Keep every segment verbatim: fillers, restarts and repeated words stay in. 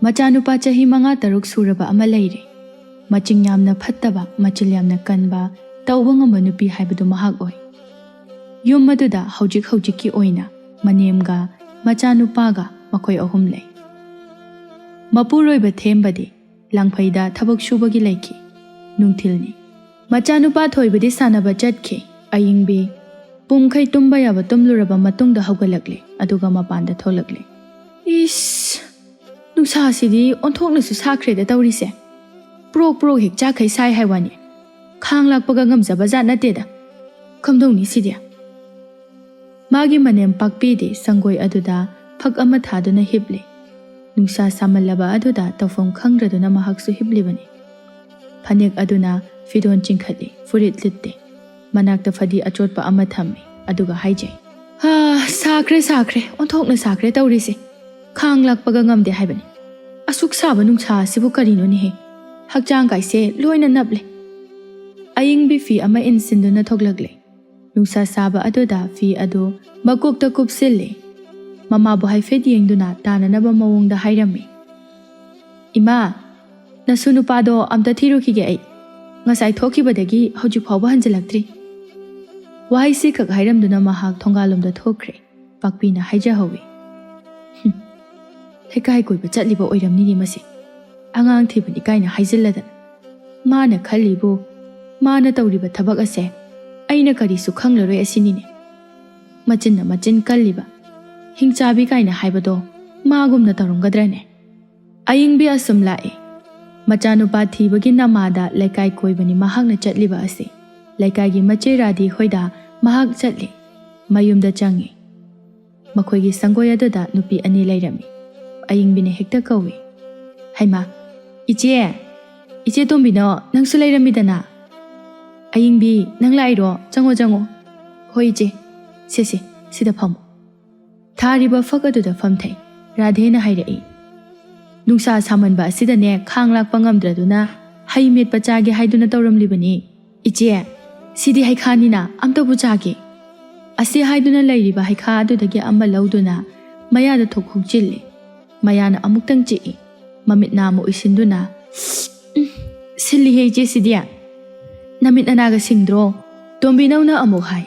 ꯃꯆꯥꯅꯨꯄꯥ ꯆꯍꯤ ꯃꯉꯥ ꯇꯔꯨꯛ ꯁꯨꯔꯕ ꯑꯃ ꯂꯩꯔꯦ꯫ ꯃꯆꯤꯡ ꯌꯥꯝꯅ ꯐꯠꯇꯕ, ꯃꯆꯤꯜ ꯌꯥꯝꯅ ꯀꯟꯕ, ꯇꯧꯕ ꯉꯝꯕ ꯅꯨꯄꯤ ꯍꯥꯏꯕꯗꯨ ꯃꯍꯥꯛ ꯑꯣꯏ꯫ ꯌꯨꯝ ꯑꯗꯨꯗ ꯍꯧꯖꯤꯛ ꯍꯧꯖꯤꯛꯀꯤ ꯑꯣꯏꯅ ꯃꯅꯦꯝꯒ ꯃꯆꯥꯅꯨꯄꯥꯒ ꯃꯈꯣꯏ ꯑꯍꯨꯝ ꯂꯩ꯫ ꯃꯄꯨꯔꯣꯏꯕ ꯊꯦꯝꯕꯗꯤ ꯂꯥꯡꯐꯩꯗ ꯊꯕꯛ ꯁꯨꯕꯒꯤ ꯂꯩꯈꯤ꯫ ꯅꯨꯡꯊꯤꯜꯅꯤ꯫ ꯃꯆꯥꯅꯨꯄꯥ ꯊꯣꯏꯕꯗꯤ ꯁꯥꯟꯅꯕ ꯆꯠꯈꯤ꯫ ꯑꯌꯤꯡꯕꯤ ꯄꯨꯝꯈꯩ ꯇꯨꯝꯕ ꯌꯥꯕ ꯇꯨꯝꯂꯨꯔꯕ ꯃꯇꯨꯡꯗ ꯍꯧꯒꯠꯂꯛꯂꯦ, ꯑꯗꯨꯒ ꯃꯄꯥꯟꯗ ꯊꯣꯛꯂꯛꯂꯦ꯫ ꯏꯁ! ꯅꯨꯡꯁꯥꯁꯤꯗꯤ ꯑꯣꯟꯊꯣꯛꯅꯁꯨ ꯁꯥꯈ꯭ꯔꯦꯗ ꯇꯧꯔꯤꯁꯦ꯫ ꯄ꯭ꯔꯣꯛ ꯄ꯭ꯔꯣꯛ ꯍꯦꯛ ꯆꯥꯛꯈꯩ ꯁꯥꯏ ꯍꯥꯏ ꯋꯥꯅꯤ꯫ ꯈꯥꯡ ꯂꯥꯛꯄꯒ ꯉꯝꯖꯕ ꯖꯥꯠ ꯅꯠꯇꯦꯗ꯫ ꯀꯝꯗꯧꯅꯤ ꯁꯤꯗꯤ? ꯃꯥꯒꯤ ꯃꯅꯦꯝ ꯄꯥꯛꯄꯤꯗꯤ ꯁꯪꯒꯣꯏ ꯑꯗꯨꯗ ꯐꯛ ꯑꯃ ꯊꯥꯗꯨꯅ ꯍꯤꯞꯂꯤ꯫ ꯅꯨꯡꯁꯥ ꯁꯥꯃꯜꯂꯕ ꯑꯗꯨꯗ ꯇꯧꯐꯝ ꯈꯪꯗ꯭ꯔꯗꯨꯅ ꯃꯍꯥꯛꯁꯨ ꯍꯤꯞꯂꯤꯕꯅꯤ꯫ ꯐꯅꯦꯛ ꯑꯗꯨꯅ ꯐꯤꯗꯣꯟ ꯆꯤꯡꯈꯠꯂꯤ, ꯐꯨꯔꯤꯠ ꯂꯤꯠꯇꯦ꯫ ꯃꯅꯥꯛꯇ ꯐꯗꯤ ꯑꯆꯣꯠꯄ ꯑꯃ ꯊꯝꯃꯤ, ꯑꯗꯨꯒ ꯍꯥꯏꯖꯩ, "ꯍꯥ, ꯁꯥꯈ꯭ꯔꯦ, ꯁꯥꯈ꯭ꯔꯦ, ꯑꯣꯟꯊꯣꯛꯅ ꯁꯥꯈ꯭ꯔꯦ ꯇꯧꯔꯤꯁꯦ꯫ ꯈꯥꯡ ꯂꯥꯛꯄꯒ ꯉꯝꯗꯦ ꯍꯥꯏꯕꯅꯤ꯫ ꯑꯁꯨꯛ ꯁꯥꯕ ꯅꯨꯡꯁꯥ ꯑꯁꯤꯕꯨ ꯀꯔꯤꯅꯣꯅꯦꯍꯦ? ꯍꯛꯆꯥꯡ ꯀꯥꯏꯁꯦ ꯂꯣꯏꯅ ꯅꯞꯂꯦ꯫" ꯑꯌꯤꯡꯕꯤ ꯐꯤ ꯑꯃ ꯏꯟꯁꯤꯟꯗꯨꯅ ꯊꯣꯛꯂꯛꯂꯦ꯫ ꯅꯨꯡꯁꯥ ꯁꯥꯕ ꯑꯗꯨꯗ ꯐꯤ ꯑꯗꯨ ꯃꯀꯣꯛꯇ ꯀꯨꯞꯁꯤꯜꯂꯦ꯫ ꯃꯃꯥꯕꯨ ꯍꯥꯏꯐꯦꯠ ꯌꯦꯡꯗꯨꯅ ꯇꯥꯅꯅꯕ ꯃꯑꯣꯡꯗ ꯍꯥꯏꯔꯝꯃꯤ, "ꯏꯃꯥ, ꯅꯁꯨ ꯅꯨꯄꯥꯗꯣ ꯑꯝꯇ ꯊꯤꯔꯨꯈꯤꯒꯦ ꯑꯩ꯫ ꯉꯁꯥꯏ ꯊꯣꯛꯈꯤꯕꯗꯒꯤ ꯍꯧꯖꯤꯛ ꯐꯥꯎꯕ ꯍꯟꯖꯤꯜꯂꯛꯇ꯭ꯔꯤ꯫" ꯋꯥꯍꯩꯁꯤ ꯈꯛ ꯍꯥꯏꯔꯝꯗꯨꯅ ꯃꯍꯥꯛ ꯊꯣꯡꯒꯥꯜꯂꯣꯝꯗ ꯊꯣꯛꯈ꯭ꯔꯦ꯫ ꯄꯥꯛꯄꯤꯅ ꯍꯥꯏꯖꯍꯧꯏ, "ꯍꯨꯝ, ꯂꯩꯀꯥꯏ ꯀꯣꯏꯕ ꯆꯠꯂꯤꯕ ꯑꯣꯏꯔꯝꯅꯤꯅꯦ ꯃꯁꯤ꯫ ꯑꯉꯥꯡ ꯊꯤꯕꯅꯤ ꯀꯥꯏꯅ ꯍꯥꯏꯖꯤꯜꯂꯗꯅ꯫ ꯃꯥꯅ ꯈꯜꯂꯤꯕꯨ, ꯃꯥꯅ ꯇꯧꯔꯤꯕ ꯊꯕꯛ ꯑꯁꯦ ꯑꯩꯅ ꯀꯔꯤꯁꯨ ꯈꯪꯂꯔꯣꯏ ꯑꯁꯤꯅꯤꯅꯦ꯫ ꯃꯆꯤꯟꯅ ꯃꯆꯤꯟ ꯀꯜꯂꯤꯕ, ꯍꯤꯡꯆꯥꯕꯤ ꯀꯥꯏꯅ ꯍꯥꯏꯕꯗꯣ ꯃꯥꯒꯨꯝꯅ ꯇꯧꯔꯝꯒꯗ꯭ꯔꯅꯦ?" ꯑꯌꯤꯡꯕꯤ ꯑꯁꯨꯝ ꯂꯥꯛꯏ꯫ ꯃꯆꯥꯅꯨꯄꯥ ꯊꯤꯕꯒꯤ ꯅꯃꯥꯗ ꯂꯩꯀꯥꯏ ꯀꯣꯏꯕꯅꯤ ꯃꯍꯥꯛꯅ ꯆꯠꯂꯤꯕ ꯑꯁꯤ꯫ ꯂꯩꯀꯥꯏꯒꯤ ꯃꯆꯦ ꯔꯥꯙꯤ ꯍꯣꯏꯗ ꯃꯍꯥꯛ ꯆꯠꯂꯤ꯫ ꯃꯌꯨꯝꯗ ꯆꯪꯉꯤ꯫ ꯃꯈꯣꯏꯒꯤ ꯁꯪꯒꯣꯏ ꯑꯗꯨꯗ ꯅꯨꯄꯤ ꯑꯅꯤ ꯂꯩꯔꯝꯃꯤ꯫ ꯑꯌꯤꯡꯕꯤꯅ ꯍꯦꯛꯇ ꯀꯧꯏ, "ꯍꯩꯃꯥ, ꯏꯆꯦ, ꯏꯆꯦ ꯇꯣꯝꯕꯤꯅꯣ, ꯅꯪꯁꯨ ꯂꯩꯔꯝꯃꯤꯗꯅ? ꯑꯌꯤꯡꯕꯤ, ꯅꯪ ꯂꯥꯛꯏꯔꯣ? ꯆꯪꯉꯣ, ꯆꯪꯉꯣ꯫" "ꯍꯣꯏ ꯏꯆꯦ, ꯁꯦ, ꯁꯦ, ꯁꯤꯗ ꯐꯝꯃꯣ꯫" ꯊꯥꯔꯤꯕ ꯐꯛ ꯑꯗꯨꯗ ꯐꯝꯊꯩ꯫ ꯔꯥꯙꯦꯅ ꯍꯥꯏꯔꯛꯏ, "ꯅꯨꯡꯁꯥ ꯁꯥꯃꯟꯕ ꯑꯁꯤꯗꯅꯦ ꯈꯥꯡ ꯂꯥꯛꯄ ꯉꯝꯗ꯭ꯔꯗꯨꯅ ꯍꯩ ꯃꯦꯠꯄ ꯆꯥꯒꯦ ꯍꯥꯏꯗꯨꯅ ꯇꯧꯔꯝꯂꯤꯕꯅꯤ꯫ ꯏꯆꯦ, ꯁꯤꯗꯤ ꯍꯩꯈꯥꯅꯤꯅ ꯑꯝꯇꯕꯨ ꯆꯥꯒꯦ꯫" ꯑꯁꯤ ꯍꯥꯏꯗꯨꯅ ꯂꯩꯔꯤꯕ ꯍꯩꯈꯥ ꯑꯗꯨꯗꯒꯤ ꯑꯃ ꯂꯧꯗꯨꯅ ꯃꯌꯥꯗ ꯊꯣꯛ ꯍꯨꯛꯆꯤꯜꯂꯤ꯫ ꯃꯌꯥꯅ ꯑꯃꯨꯛꯇꯪ ꯆꯤꯛꯏ꯫ ꯃꯃꯤꯠ ꯅꯥꯝꯃ ꯎꯏꯁꯤꯟꯗꯨꯅ, "ꯎꯝ, ꯁꯤꯜꯂꯤꯍꯦ ꯏꯆꯦ ꯁꯤꯗꯤ꯫ ꯅꯃꯤꯠ ꯅꯅꯥꯒ ꯁꯤꯡꯗ꯭ꯔꯣ?" ꯇꯣꯝꯕꯤꯅꯧꯅ ꯑꯃꯨꯛ ꯍꯥꯏ꯫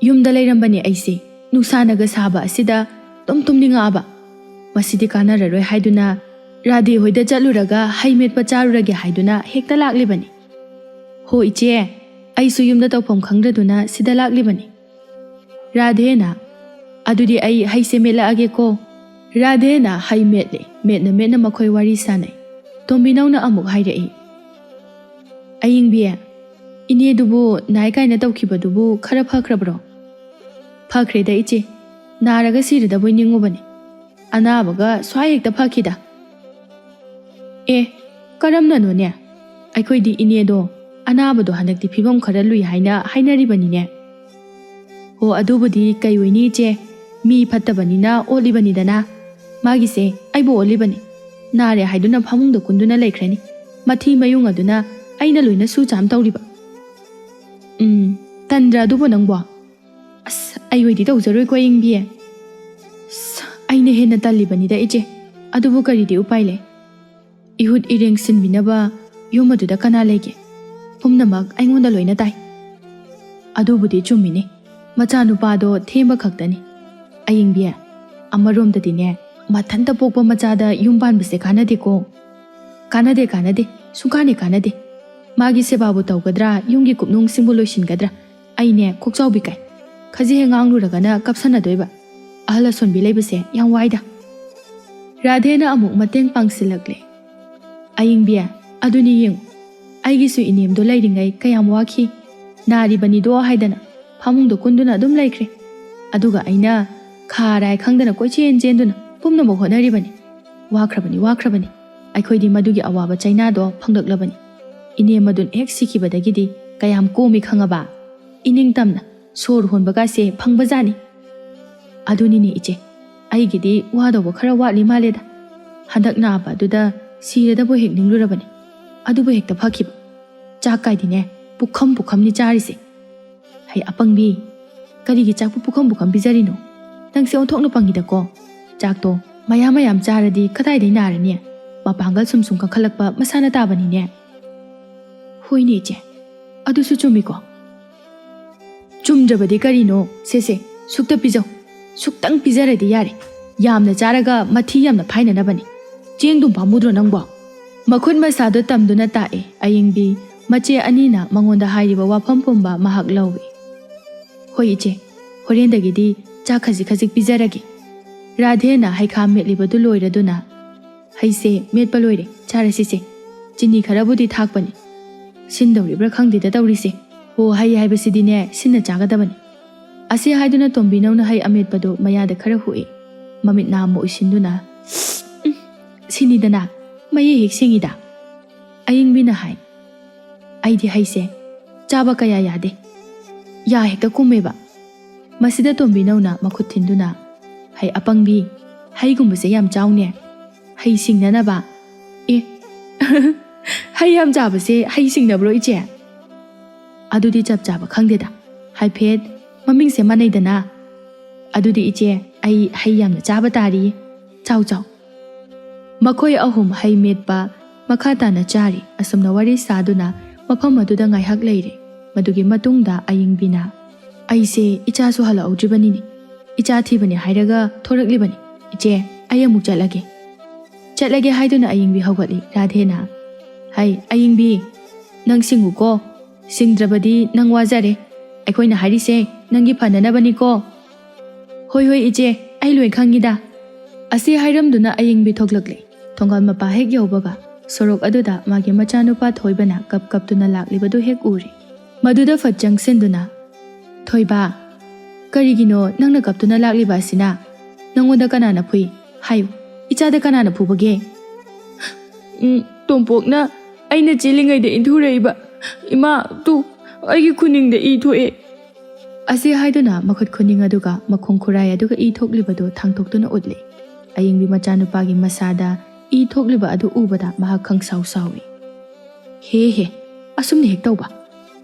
ꯌꯨꯝꯗ ꯂꯩꯔꯝꯕꯅꯦ ꯑꯩꯁꯦ, ꯅꯨꯡꯁꯥꯅꯒ ꯁꯥꯕ ꯑꯁꯤꯗ ꯇꯨꯝ ꯇꯨꯝꯅꯤꯡꯉꯛꯑꯕ꯫ ꯃꯁꯤꯗꯤ ꯀꯥꯟꯅꯔꯔꯣꯏ ꯍꯥꯏꯗꯨꯅ ꯔꯥꯙꯦ ꯍꯣꯏꯗ ꯆꯠꯂꯨꯔꯒ ꯍꯩ ꯃꯦꯠꯄ ꯆꯥꯔꯨꯔꯒꯦ ꯍꯥꯏꯗꯨꯅ ꯍꯦꯛꯇ ꯂꯥꯛꯂꯤꯕꯅꯤ꯫ "ꯍꯣ ꯏꯆꯦ, ꯑꯩꯁꯨ ꯌꯨꯝꯗ ꯇꯧꯐꯝ ꯈꯪꯗ꯭ꯔꯗꯨꯅ ꯁꯤꯗ ꯂꯥꯛꯂꯤꯕꯅꯤ꯫" ꯔꯥꯙꯦꯅ, "ꯑꯗꯨꯗꯤ ꯑꯩ ꯍꯩꯁꯦ ꯃꯦꯠꯂꯛꯑꯒꯦꯀꯣ꯫" ꯔꯥꯙꯦꯅ ꯍꯩ ꯃꯦꯠꯂꯦ꯫ ꯃꯦꯠꯅ ꯃꯦꯠꯅ ꯃꯈꯣꯏ ꯋꯥꯔꯤ ꯁꯥꯟꯅꯩ꯫ ꯇꯣꯝꯕꯤꯅꯧꯅ ꯑꯃꯨꯛ ꯍꯥꯏꯔꯛꯏ, "ꯑꯌꯤꯡꯕꯤ, ꯏꯅꯦꯗꯨꯕꯨ ꯅꯥꯏ ꯀꯥꯏꯅ ꯇꯧꯈꯤꯕꯗꯨꯕꯨ ꯈꯔ ꯐꯈ꯭ꯔꯕ꯭ꯔꯣ?" "ꯐꯈ꯭ꯔꯦꯗ ꯏꯆꯦ, ꯅꯥꯔꯒ ꯁꯤꯔꯗꯕꯣꯏ ꯅꯤꯡꯉꯨꯕꯅꯦ꯫ ꯑꯅꯥꯕꯒ ꯁ꯭ꯋꯥꯏ ꯍꯦꯛꯇ ꯐꯈꯤꯗ꯫" "ꯑꯦ, ꯀꯔꯝꯅꯅꯣꯅꯦ? ꯑꯩꯈꯣꯏꯗꯤ ꯏꯅꯦꯗꯣ ꯑꯅꯥꯕꯗꯣ ꯍꯟꯗꯛꯇꯤ ꯐꯤꯕꯝ ꯈꯔ ꯂꯨꯏ ꯍꯥꯏꯅ ꯍꯥꯏꯅꯔꯤꯕꯅꯤꯅꯦ꯫" "ꯍꯣ, ꯑꯗꯨꯕꯨꯗꯤ ꯀꯩ ꯑꯣꯏꯅꯤ ꯏꯆꯦ, ꯃꯤ ꯐꯠꯇꯕꯅꯤꯅ ꯑꯣꯠꯂꯤꯕꯅꯤꯗꯅ꯫ ꯃꯥꯒꯤꯁꯦ ꯑꯩꯕꯨ ꯑꯣꯠꯂꯤꯕꯅꯤ꯫ ꯅꯥꯔꯦ ꯍꯥꯏꯗꯨꯅ ꯐꯃꯨꯡꯗ ꯀꯨꯟꯗꯨꯅ ꯂꯩꯈ꯭ꯔꯅꯤ꯫ ꯃꯊꯤ ꯃꯌꯨꯡ ꯑꯗꯨꯅ ꯑꯩꯅ ꯂꯣꯏꯅ ꯁꯨ ꯆꯥꯝ ꯇꯧꯔꯤꯕ꯫" "ꯎꯝ, ꯇꯟꯗ꯭ꯔꯥ ꯑꯗꯨꯕꯨ ꯅꯪꯕꯣ?" "ꯑꯁ, ꯑꯩ ꯑꯣꯏꯗꯤ ꯇꯧꯖꯔꯣꯏꯀꯣ ꯑꯌꯤꯡꯕꯤ꯫ ꯑꯁ, ꯑꯩꯅ ꯍꯦꯟꯅ ꯇꯜꯂꯤꯕꯅꯤꯗ ꯏꯆꯦ꯫ ꯑꯗꯨꯕꯨ ꯀꯔꯤꯗꯤ ꯎꯄꯥꯏ ꯂꯩ? ꯏꯍꯨꯠ ꯏꯔꯦꯡ ꯁꯤꯟꯕꯤꯅꯕ ꯌꯨꯝ ꯑꯗꯨꯗ ꯀꯅꯥ ꯂꯩꯒꯦ? ꯄꯨꯝꯅꯃꯛ ꯑꯩꯉꯣꯟꯗ ꯂꯣꯏꯅ ꯇꯥꯏ꯫" "ꯑꯗꯨꯕꯨꯗꯤ ꯆꯨꯝꯃꯤꯅꯦ, ꯃꯆꯥꯅꯨꯄꯥꯗꯣ ꯊꯦꯝꯕ ꯈꯛꯇꯅꯤ꯫ ꯑꯌꯤꯡꯕꯤ, ꯑꯃꯔꯣꯝꯗꯗꯤꯅꯦ, ꯃꯊꯟꯇ ꯄꯣꯛꯄ ꯃꯆꯥꯗ ꯌꯨꯝ ꯄꯥꯟꯕꯁꯦ ꯀꯥꯟꯅꯗꯦꯀꯣ꯫" "ꯀꯥꯟꯅꯗꯦ, ꯀꯥꯟꯅꯗꯦ, ꯁꯨꯡꯀꯥꯟꯅꯦ ꯀꯥꯟꯅꯗꯦ꯫ ꯃꯥꯒꯤ ꯁꯦꯕꯥꯕꯨ ꯇꯧꯒꯗ꯭ꯔꯥ, ꯌꯨꯝꯒꯤ ꯀꯨꯞꯅꯣꯝꯁꯤꯡꯕꯨ ꯂꯣꯏꯁꯤꯟꯒꯗ꯭ꯔꯥ? ꯑꯩꯅꯦ ꯀꯣꯛꯆꯥꯎꯕꯤ ꯀꯥꯏ꯫ ꯈꯖꯤꯛ ꯍꯦꯛ ꯉꯥꯡꯂꯨꯔꯒꯅ ꯀꯞꯁꯟꯅꯗꯣꯏꯕ꯫ ꯑꯍꯜ ꯑꯁꯣꯟꯕꯤ ꯂꯩꯕꯁꯦ ꯌꯥꯝ ꯋꯥꯏꯗ꯫" ꯔꯥꯙꯦꯅ ꯑꯃꯨꯛ ꯃꯇꯦꯡ ꯄꯥꯡꯁꯤꯜꯂꯛꯂꯦ꯫ "ꯑꯌꯤꯡꯕꯤ, ꯑꯗꯨꯅꯤ ꯌꯦꯡꯉꯨ, ꯑꯩꯒꯤꯁꯨ ꯏꯅꯦꯝꯗꯣ ꯂꯩꯔꯤꯉꯩ ꯀꯌꯥꯝ ꯋꯥꯈꯤ꯫ ꯅꯥꯔꯤꯕꯅꯤꯗꯣ ꯍꯥꯏꯗꯅ ꯐꯃꯨꯡꯗ ꯀꯨꯟꯗꯨꯅ ꯑꯗꯨꯝ ꯂꯩꯈ꯭ꯔꯦ꯫ ꯑꯗꯨꯒ ꯑꯩꯅ ꯈꯥ ꯔꯥꯏ ꯈꯪꯗꯅ ꯀꯣꯏꯆꯦꯟ ꯆꯦꯟꯗꯨꯅ ꯄꯨꯝꯅꯃꯛ ꯍꯣꯠꯅꯔꯤꯕꯅꯤ꯫ ꯋꯥꯈ꯭ꯔꯕꯅꯤ, ꯋꯥꯈ꯭ꯔꯕꯅꯤ꯫ ꯑꯩꯈꯣꯏꯗꯤ ꯃꯗꯨꯒꯤ ꯑꯋꯥꯕ ꯆꯩꯅꯥꯗꯣ ꯐꯪꯂꯛꯂꯕꯅꯤ꯫ ꯏꯅꯦꯝ ꯑꯗꯨꯅ ꯍꯦꯛ ꯁꯤꯈꯤꯕꯗꯒꯤꯗꯤ ꯀꯌꯥꯝ ꯀꯣꯝꯃꯤ ꯈꯪꯉꯕ? ꯏꯅꯤꯡ ꯇꯝꯅ ꯁꯣꯔ ꯍꯣꯟꯕꯒꯥꯁꯦ ꯐꯪꯕꯖꯥꯠꯅꯤ꯫" "ꯑꯗꯨꯅꯤꯅꯦ ꯏꯆꯦ, ꯑꯩꯒꯤꯗꯤ ꯋꯥꯗꯧꯕ ꯈꯔ ꯋꯥꯠꯂꯤ ꯃꯥꯜꯂꯦꯗ꯫ ꯍꯟꯗꯛ ꯅꯥꯕ ꯑꯗꯨꯗ ꯁꯤꯔꯗꯕꯨ ꯍꯦꯛ ꯅꯤꯡꯂꯨꯔꯕꯅꯤ, ꯑꯗꯨꯕꯨ ꯍꯦꯛꯇ ꯐꯈꯤꯕ꯫ ꯆꯥꯛ ꯀꯥꯏꯗꯤꯅꯦ ꯄꯨꯈꯝ ꯄꯨꯈꯝꯅꯤ ꯆꯥꯔꯤꯁꯦ꯫ ꯍꯩ ꯑꯄꯪꯕꯤ, ꯀꯔꯤꯒꯤ ꯆꯥꯛꯄꯨ ꯄꯨꯈꯝ ꯄꯨꯈꯝ ꯄꯤꯖꯔꯤꯅꯣ? ꯅꯪꯁꯦ ꯑꯣꯟꯊꯣꯛꯅ ꯄꯪꯉꯤꯗꯀꯣ꯫ ꯆꯥꯛꯇꯣ ꯃꯌꯥꯝ ꯃꯌꯥꯝ ꯆꯥꯔꯗꯤ ꯀꯗꯥꯏꯗꯩ ꯅꯥꯔꯅꯤ? ꯃꯄꯥꯡꯒꯜ ꯁꯨꯝ ꯁꯨꯝ ꯀꯟꯈꯠꯂꯛꯄ ꯃꯁꯥꯅ ꯇꯥꯕꯅꯤꯅꯦ꯫ ꯍꯣꯏꯅꯦ ꯏꯆꯦ, ꯑꯗꯨꯁꯨ ꯆꯨꯝꯃꯤꯀꯣ꯫ ꯆꯨꯝꯗ꯭ꯔꯕꯗꯤ ꯀꯔꯤꯅꯣ? ꯁꯦ ꯁꯦ, ꯁꯨꯛꯇ ꯄꯤꯖꯧ꯫ ꯁꯨꯛꯇꯪ ꯄꯤꯖꯔꯗꯤ ꯌꯥꯔꯦ꯫ ꯌꯥꯝꯅ ꯆꯥꯔꯒ ꯃꯊꯤ ꯌꯥꯝꯅ ꯐꯥꯏꯅꯅꯕꯅꯤ꯫ ꯆꯦꯡꯗꯨꯝ ꯄꯥꯝꯃꯨꯗ꯭ꯔꯣ ꯅꯪꯕꯣ? ꯃꯈꯨꯠ ꯃꯁꯥꯗꯣ ꯇꯝꯗꯨꯅ ꯇꯥꯛꯑꯦ꯫ ꯑꯌꯤꯡꯕꯤ ꯃꯆꯦ ꯑꯅꯤꯅ ꯃꯉꯣꯟꯗ ꯍꯥꯏꯔꯤꯕ ꯋꯥꯐꯝ ꯄꯨꯝꯕ ꯃꯍꯥꯛ ꯂꯧꯏ꯫ ꯍꯣꯏ ꯏꯆꯦ, ꯍꯣꯔꯦꯟꯗꯒꯤꯗꯤ ꯆꯥꯛ ꯈꯖꯤꯛ ꯈꯖꯤꯛ ꯄꯤꯖꯔꯒꯦ꯫ ꯔꯥꯙꯦꯅ ꯍꯩꯈꯥ ꯃꯦꯠꯂꯤꯕꯗꯨ ꯂꯣꯏꯔꯗꯨꯅ, "ꯍꯩꯁꯦ ꯃꯦꯠꯄ ꯂꯣꯏꯔꯦ, ꯆꯥꯔꯁꯤꯁꯦ꯫ ꯆꯤꯅꯤ ꯈꯔꯕꯨꯗꯤ ꯊꯥꯛꯄꯅꯤ꯫ ꯁꯤꯟꯗꯧꯔꯤꯕ꯭ꯔꯥ ꯈꯪꯗꯦꯗ ꯇꯧꯔꯤꯁꯦ꯫ ꯍꯣ, ꯍꯩ ꯍꯥꯏꯕꯁꯤꯗꯤꯅꯦ, ꯁꯤꯟꯅ ꯆꯥꯒꯗꯕꯅꯤ"꯫ ꯑꯁꯤ ꯍꯥꯏꯗꯨꯅ ꯇꯣꯝꯕꯤꯅꯧꯅ ꯍꯩ ꯑꯃꯦꯠꯄꯗꯨ ꯃꯌꯥꯗ ꯈꯔ ꯍꯨꯛꯏ꯫ ꯃꯃꯤꯠ ꯅꯥ ꯑꯃ ꯎꯏꯁꯤꯟꯗꯨꯅ, "ꯎꯝ, ꯁꯤꯅꯤꯗꯅ, ꯃꯌꯦꯛ ꯍꯦꯛ ꯁꯦꯡꯉꯤꯗ"꯫ ꯑꯌꯤꯡꯕꯤꯅ ꯍꯥꯏ, "ꯑꯩꯗꯤ ꯍꯩꯁꯦ ꯆꯥꯕ ꯀꯌꯥ ꯌꯥꯗꯦ꯫ ꯌꯥ ꯍꯦꯛꯇ ꯀꯨꯝꯃꯦꯕ"꯫ ꯃꯁꯤꯗ ꯇꯣꯝꯕꯤꯅꯧꯅ ꯃꯈꯨꯠ ꯊꯤꯟꯗꯨꯅ, "ꯍꯩ ꯑꯄꯪꯕꯤ, ꯍꯩꯒꯨꯝꯕꯁꯦ ꯌꯥꯝ ꯆꯥꯎꯅꯦ꯫ ꯍꯩ ꯁꯤꯡꯅꯅꯕ"꯫ "ꯑꯦ, ꯍꯩ ꯌꯥꯝ ꯆꯥꯕꯁꯦ ꯍꯩ ꯁꯤꯡꯅꯕ꯭ꯔꯣ ꯏꯆꯦ?" "ꯑꯗꯨꯗꯤ ꯆꯞ ꯆꯥꯕ ꯈꯪꯗꯦꯗ꯫ ꯍꯥꯏꯐꯦꯠ ꯃꯃꯤꯡꯁꯦ ꯃꯥꯟꯅꯩꯗꯅ꯫ ꯑꯗꯨꯗꯤ ꯏꯆꯦ, ꯑꯩ ꯍꯩ ꯌꯥꯝꯅ ꯆꯥꯕ ꯇꯥꯔꯤ꯫ ꯆꯥꯎ, ꯆꯥꯎ"꯫ ꯃꯈꯣꯏ ꯑꯍꯨꯝ ꯍꯩ ꯃꯦꯠꯄ ꯃꯈꯥ ꯇꯥꯅ ꯆꯥꯔꯤ꯫ ꯑꯁꯨꯝꯅ ꯋꯥꯔꯤ ꯁꯥꯗꯨꯅ ꯃꯐꯝ ꯑꯗꯨꯗ ꯉꯥꯏꯍꯥꯛ ꯂꯩꯔꯦ꯫ ꯃꯗꯨꯒꯤ ꯃꯇꯨꯡꯗ ꯑꯌꯤꯡꯕꯤꯅ, "ꯑꯩꯁꯦ ꯏꯆꯥꯁꯨ ꯍꯜꯂꯛꯍꯧꯗ꯭ꯔꯤꯕꯅꯤꯅꯦ꯫ ꯏꯆꯥ ꯊꯤꯕꯅꯦ ꯍꯥꯏꯔꯒ ꯊꯣꯔꯛꯂꯤꯕꯅꯤ꯫ ꯏꯆꯦ, ꯑꯩ ꯑꯃꯨꯛ ꯆꯠꯂꯒꯦ"꯫ ꯆꯠꯂꯒꯦ ꯍꯥꯏꯗꯨꯅ ꯑꯌꯤꯡꯕꯤ ꯍꯧꯒꯠꯂꯤ꯫ ꯔꯥꯙꯦꯅ, "ꯍꯩ, ꯑꯌꯤꯡꯕꯤ, ꯅꯪ ꯁꯤꯡꯉꯨꯀꯣ꯫ ꯁꯤꯡꯗ꯭ꯔꯕꯗꯤ ꯅꯪ ꯋꯥꯖꯔꯦ꯫ ꯑꯩꯈꯣꯏꯅ ꯍꯥꯏꯔꯤꯁꯦ ꯅꯪꯒꯤ ꯐꯅꯅꯕꯅꯤꯀꯣ"꯫ "ꯍꯣꯏ, ꯍꯣꯏ, ꯏꯆꯦ, ꯑꯩ ꯂꯣꯏ ꯈꯪꯉꯤꯗ"꯫ ꯑꯁꯤ ꯍꯥꯏꯔꯝꯗꯨꯅ ꯑꯌꯤꯡꯕꯤ ꯊꯣꯛꯂꯛꯂꯦ꯫ ꯊꯣꯡꯒꯥꯜ ꯃꯄꯥ ꯍꯦꯛ ꯌꯧꯕꯒ ꯁꯣꯔꯣꯛ ꯑꯗꯨꯗ ꯃꯥꯒꯤ ꯃꯆꯥꯅꯨꯄꯥ ꯊꯣꯏꯕꯅ ꯀꯞ ꯀꯞꯇꯨꯅ ꯂꯥꯛꯂꯤꯕꯗꯨ ꯍꯦꯛ ꯎꯔꯦ꯫ ꯃꯗꯨꯗ ꯐꯠ ꯆꯪꯁꯤꯟꯗꯨꯅ, "ꯊꯣꯏꯕ, ꯀꯔꯤꯒꯤꯅꯣ ꯅꯪꯅ ꯀꯞꯇꯨꯅ ꯂꯥꯛꯂꯤꯕ ꯑꯁꯤꯅ? ꯅꯪꯉꯣꯟꯗ ꯀꯅꯥꯅ ꯐꯨꯏ? ꯍꯥꯏꯌꯨ, ꯏꯆꯥꯗ ꯀꯅꯥꯅ ꯐꯨꯕꯒꯦ?" "ꯎꯝ, ꯇꯣꯝꯄꯣꯛꯅ ꯑꯩꯅ ꯆꯦꯜꯂꯤꯉꯩꯗ ꯏꯟꯊꯨꯔꯛꯏꯕ꯫ ꯏꯃꯥ, ꯇꯨ, ꯑꯩꯒꯤ ꯈꯨꯅꯤꯡꯗ ꯏ ꯊꯣꯛꯑꯦ"꯫ ꯑꯁꯤ ꯍꯥꯏꯗꯨꯅ ꯃꯈꯨꯠ ꯈꯨꯅꯤꯡ ꯑꯗꯨꯒ ꯃꯈꯣꯡ ꯈꯨꯔꯥꯏ ꯑꯗꯨꯒ ꯏ ꯊꯣꯛꯂꯤꯕꯗꯨ ꯊꯥꯡꯗꯣꯛꯇꯨꯅ ꯎꯠꯂꯤ꯫ ꯑꯌꯤꯡꯕꯤ ꯃꯆꯥꯅꯨꯄꯥꯒꯤ ꯃꯁꯥꯗ ꯏ ꯊꯣꯛꯂꯤꯕ ꯑꯗꯨ ꯎꯕꯗ ꯃꯍꯥꯛ ꯈꯪꯁꯥꯎ ꯁꯥꯎꯏ꯫ "ꯍꯦ ꯍꯦ, ꯑꯁꯨꯝꯅ ꯍꯦꯛ ꯇꯧꯕ꯫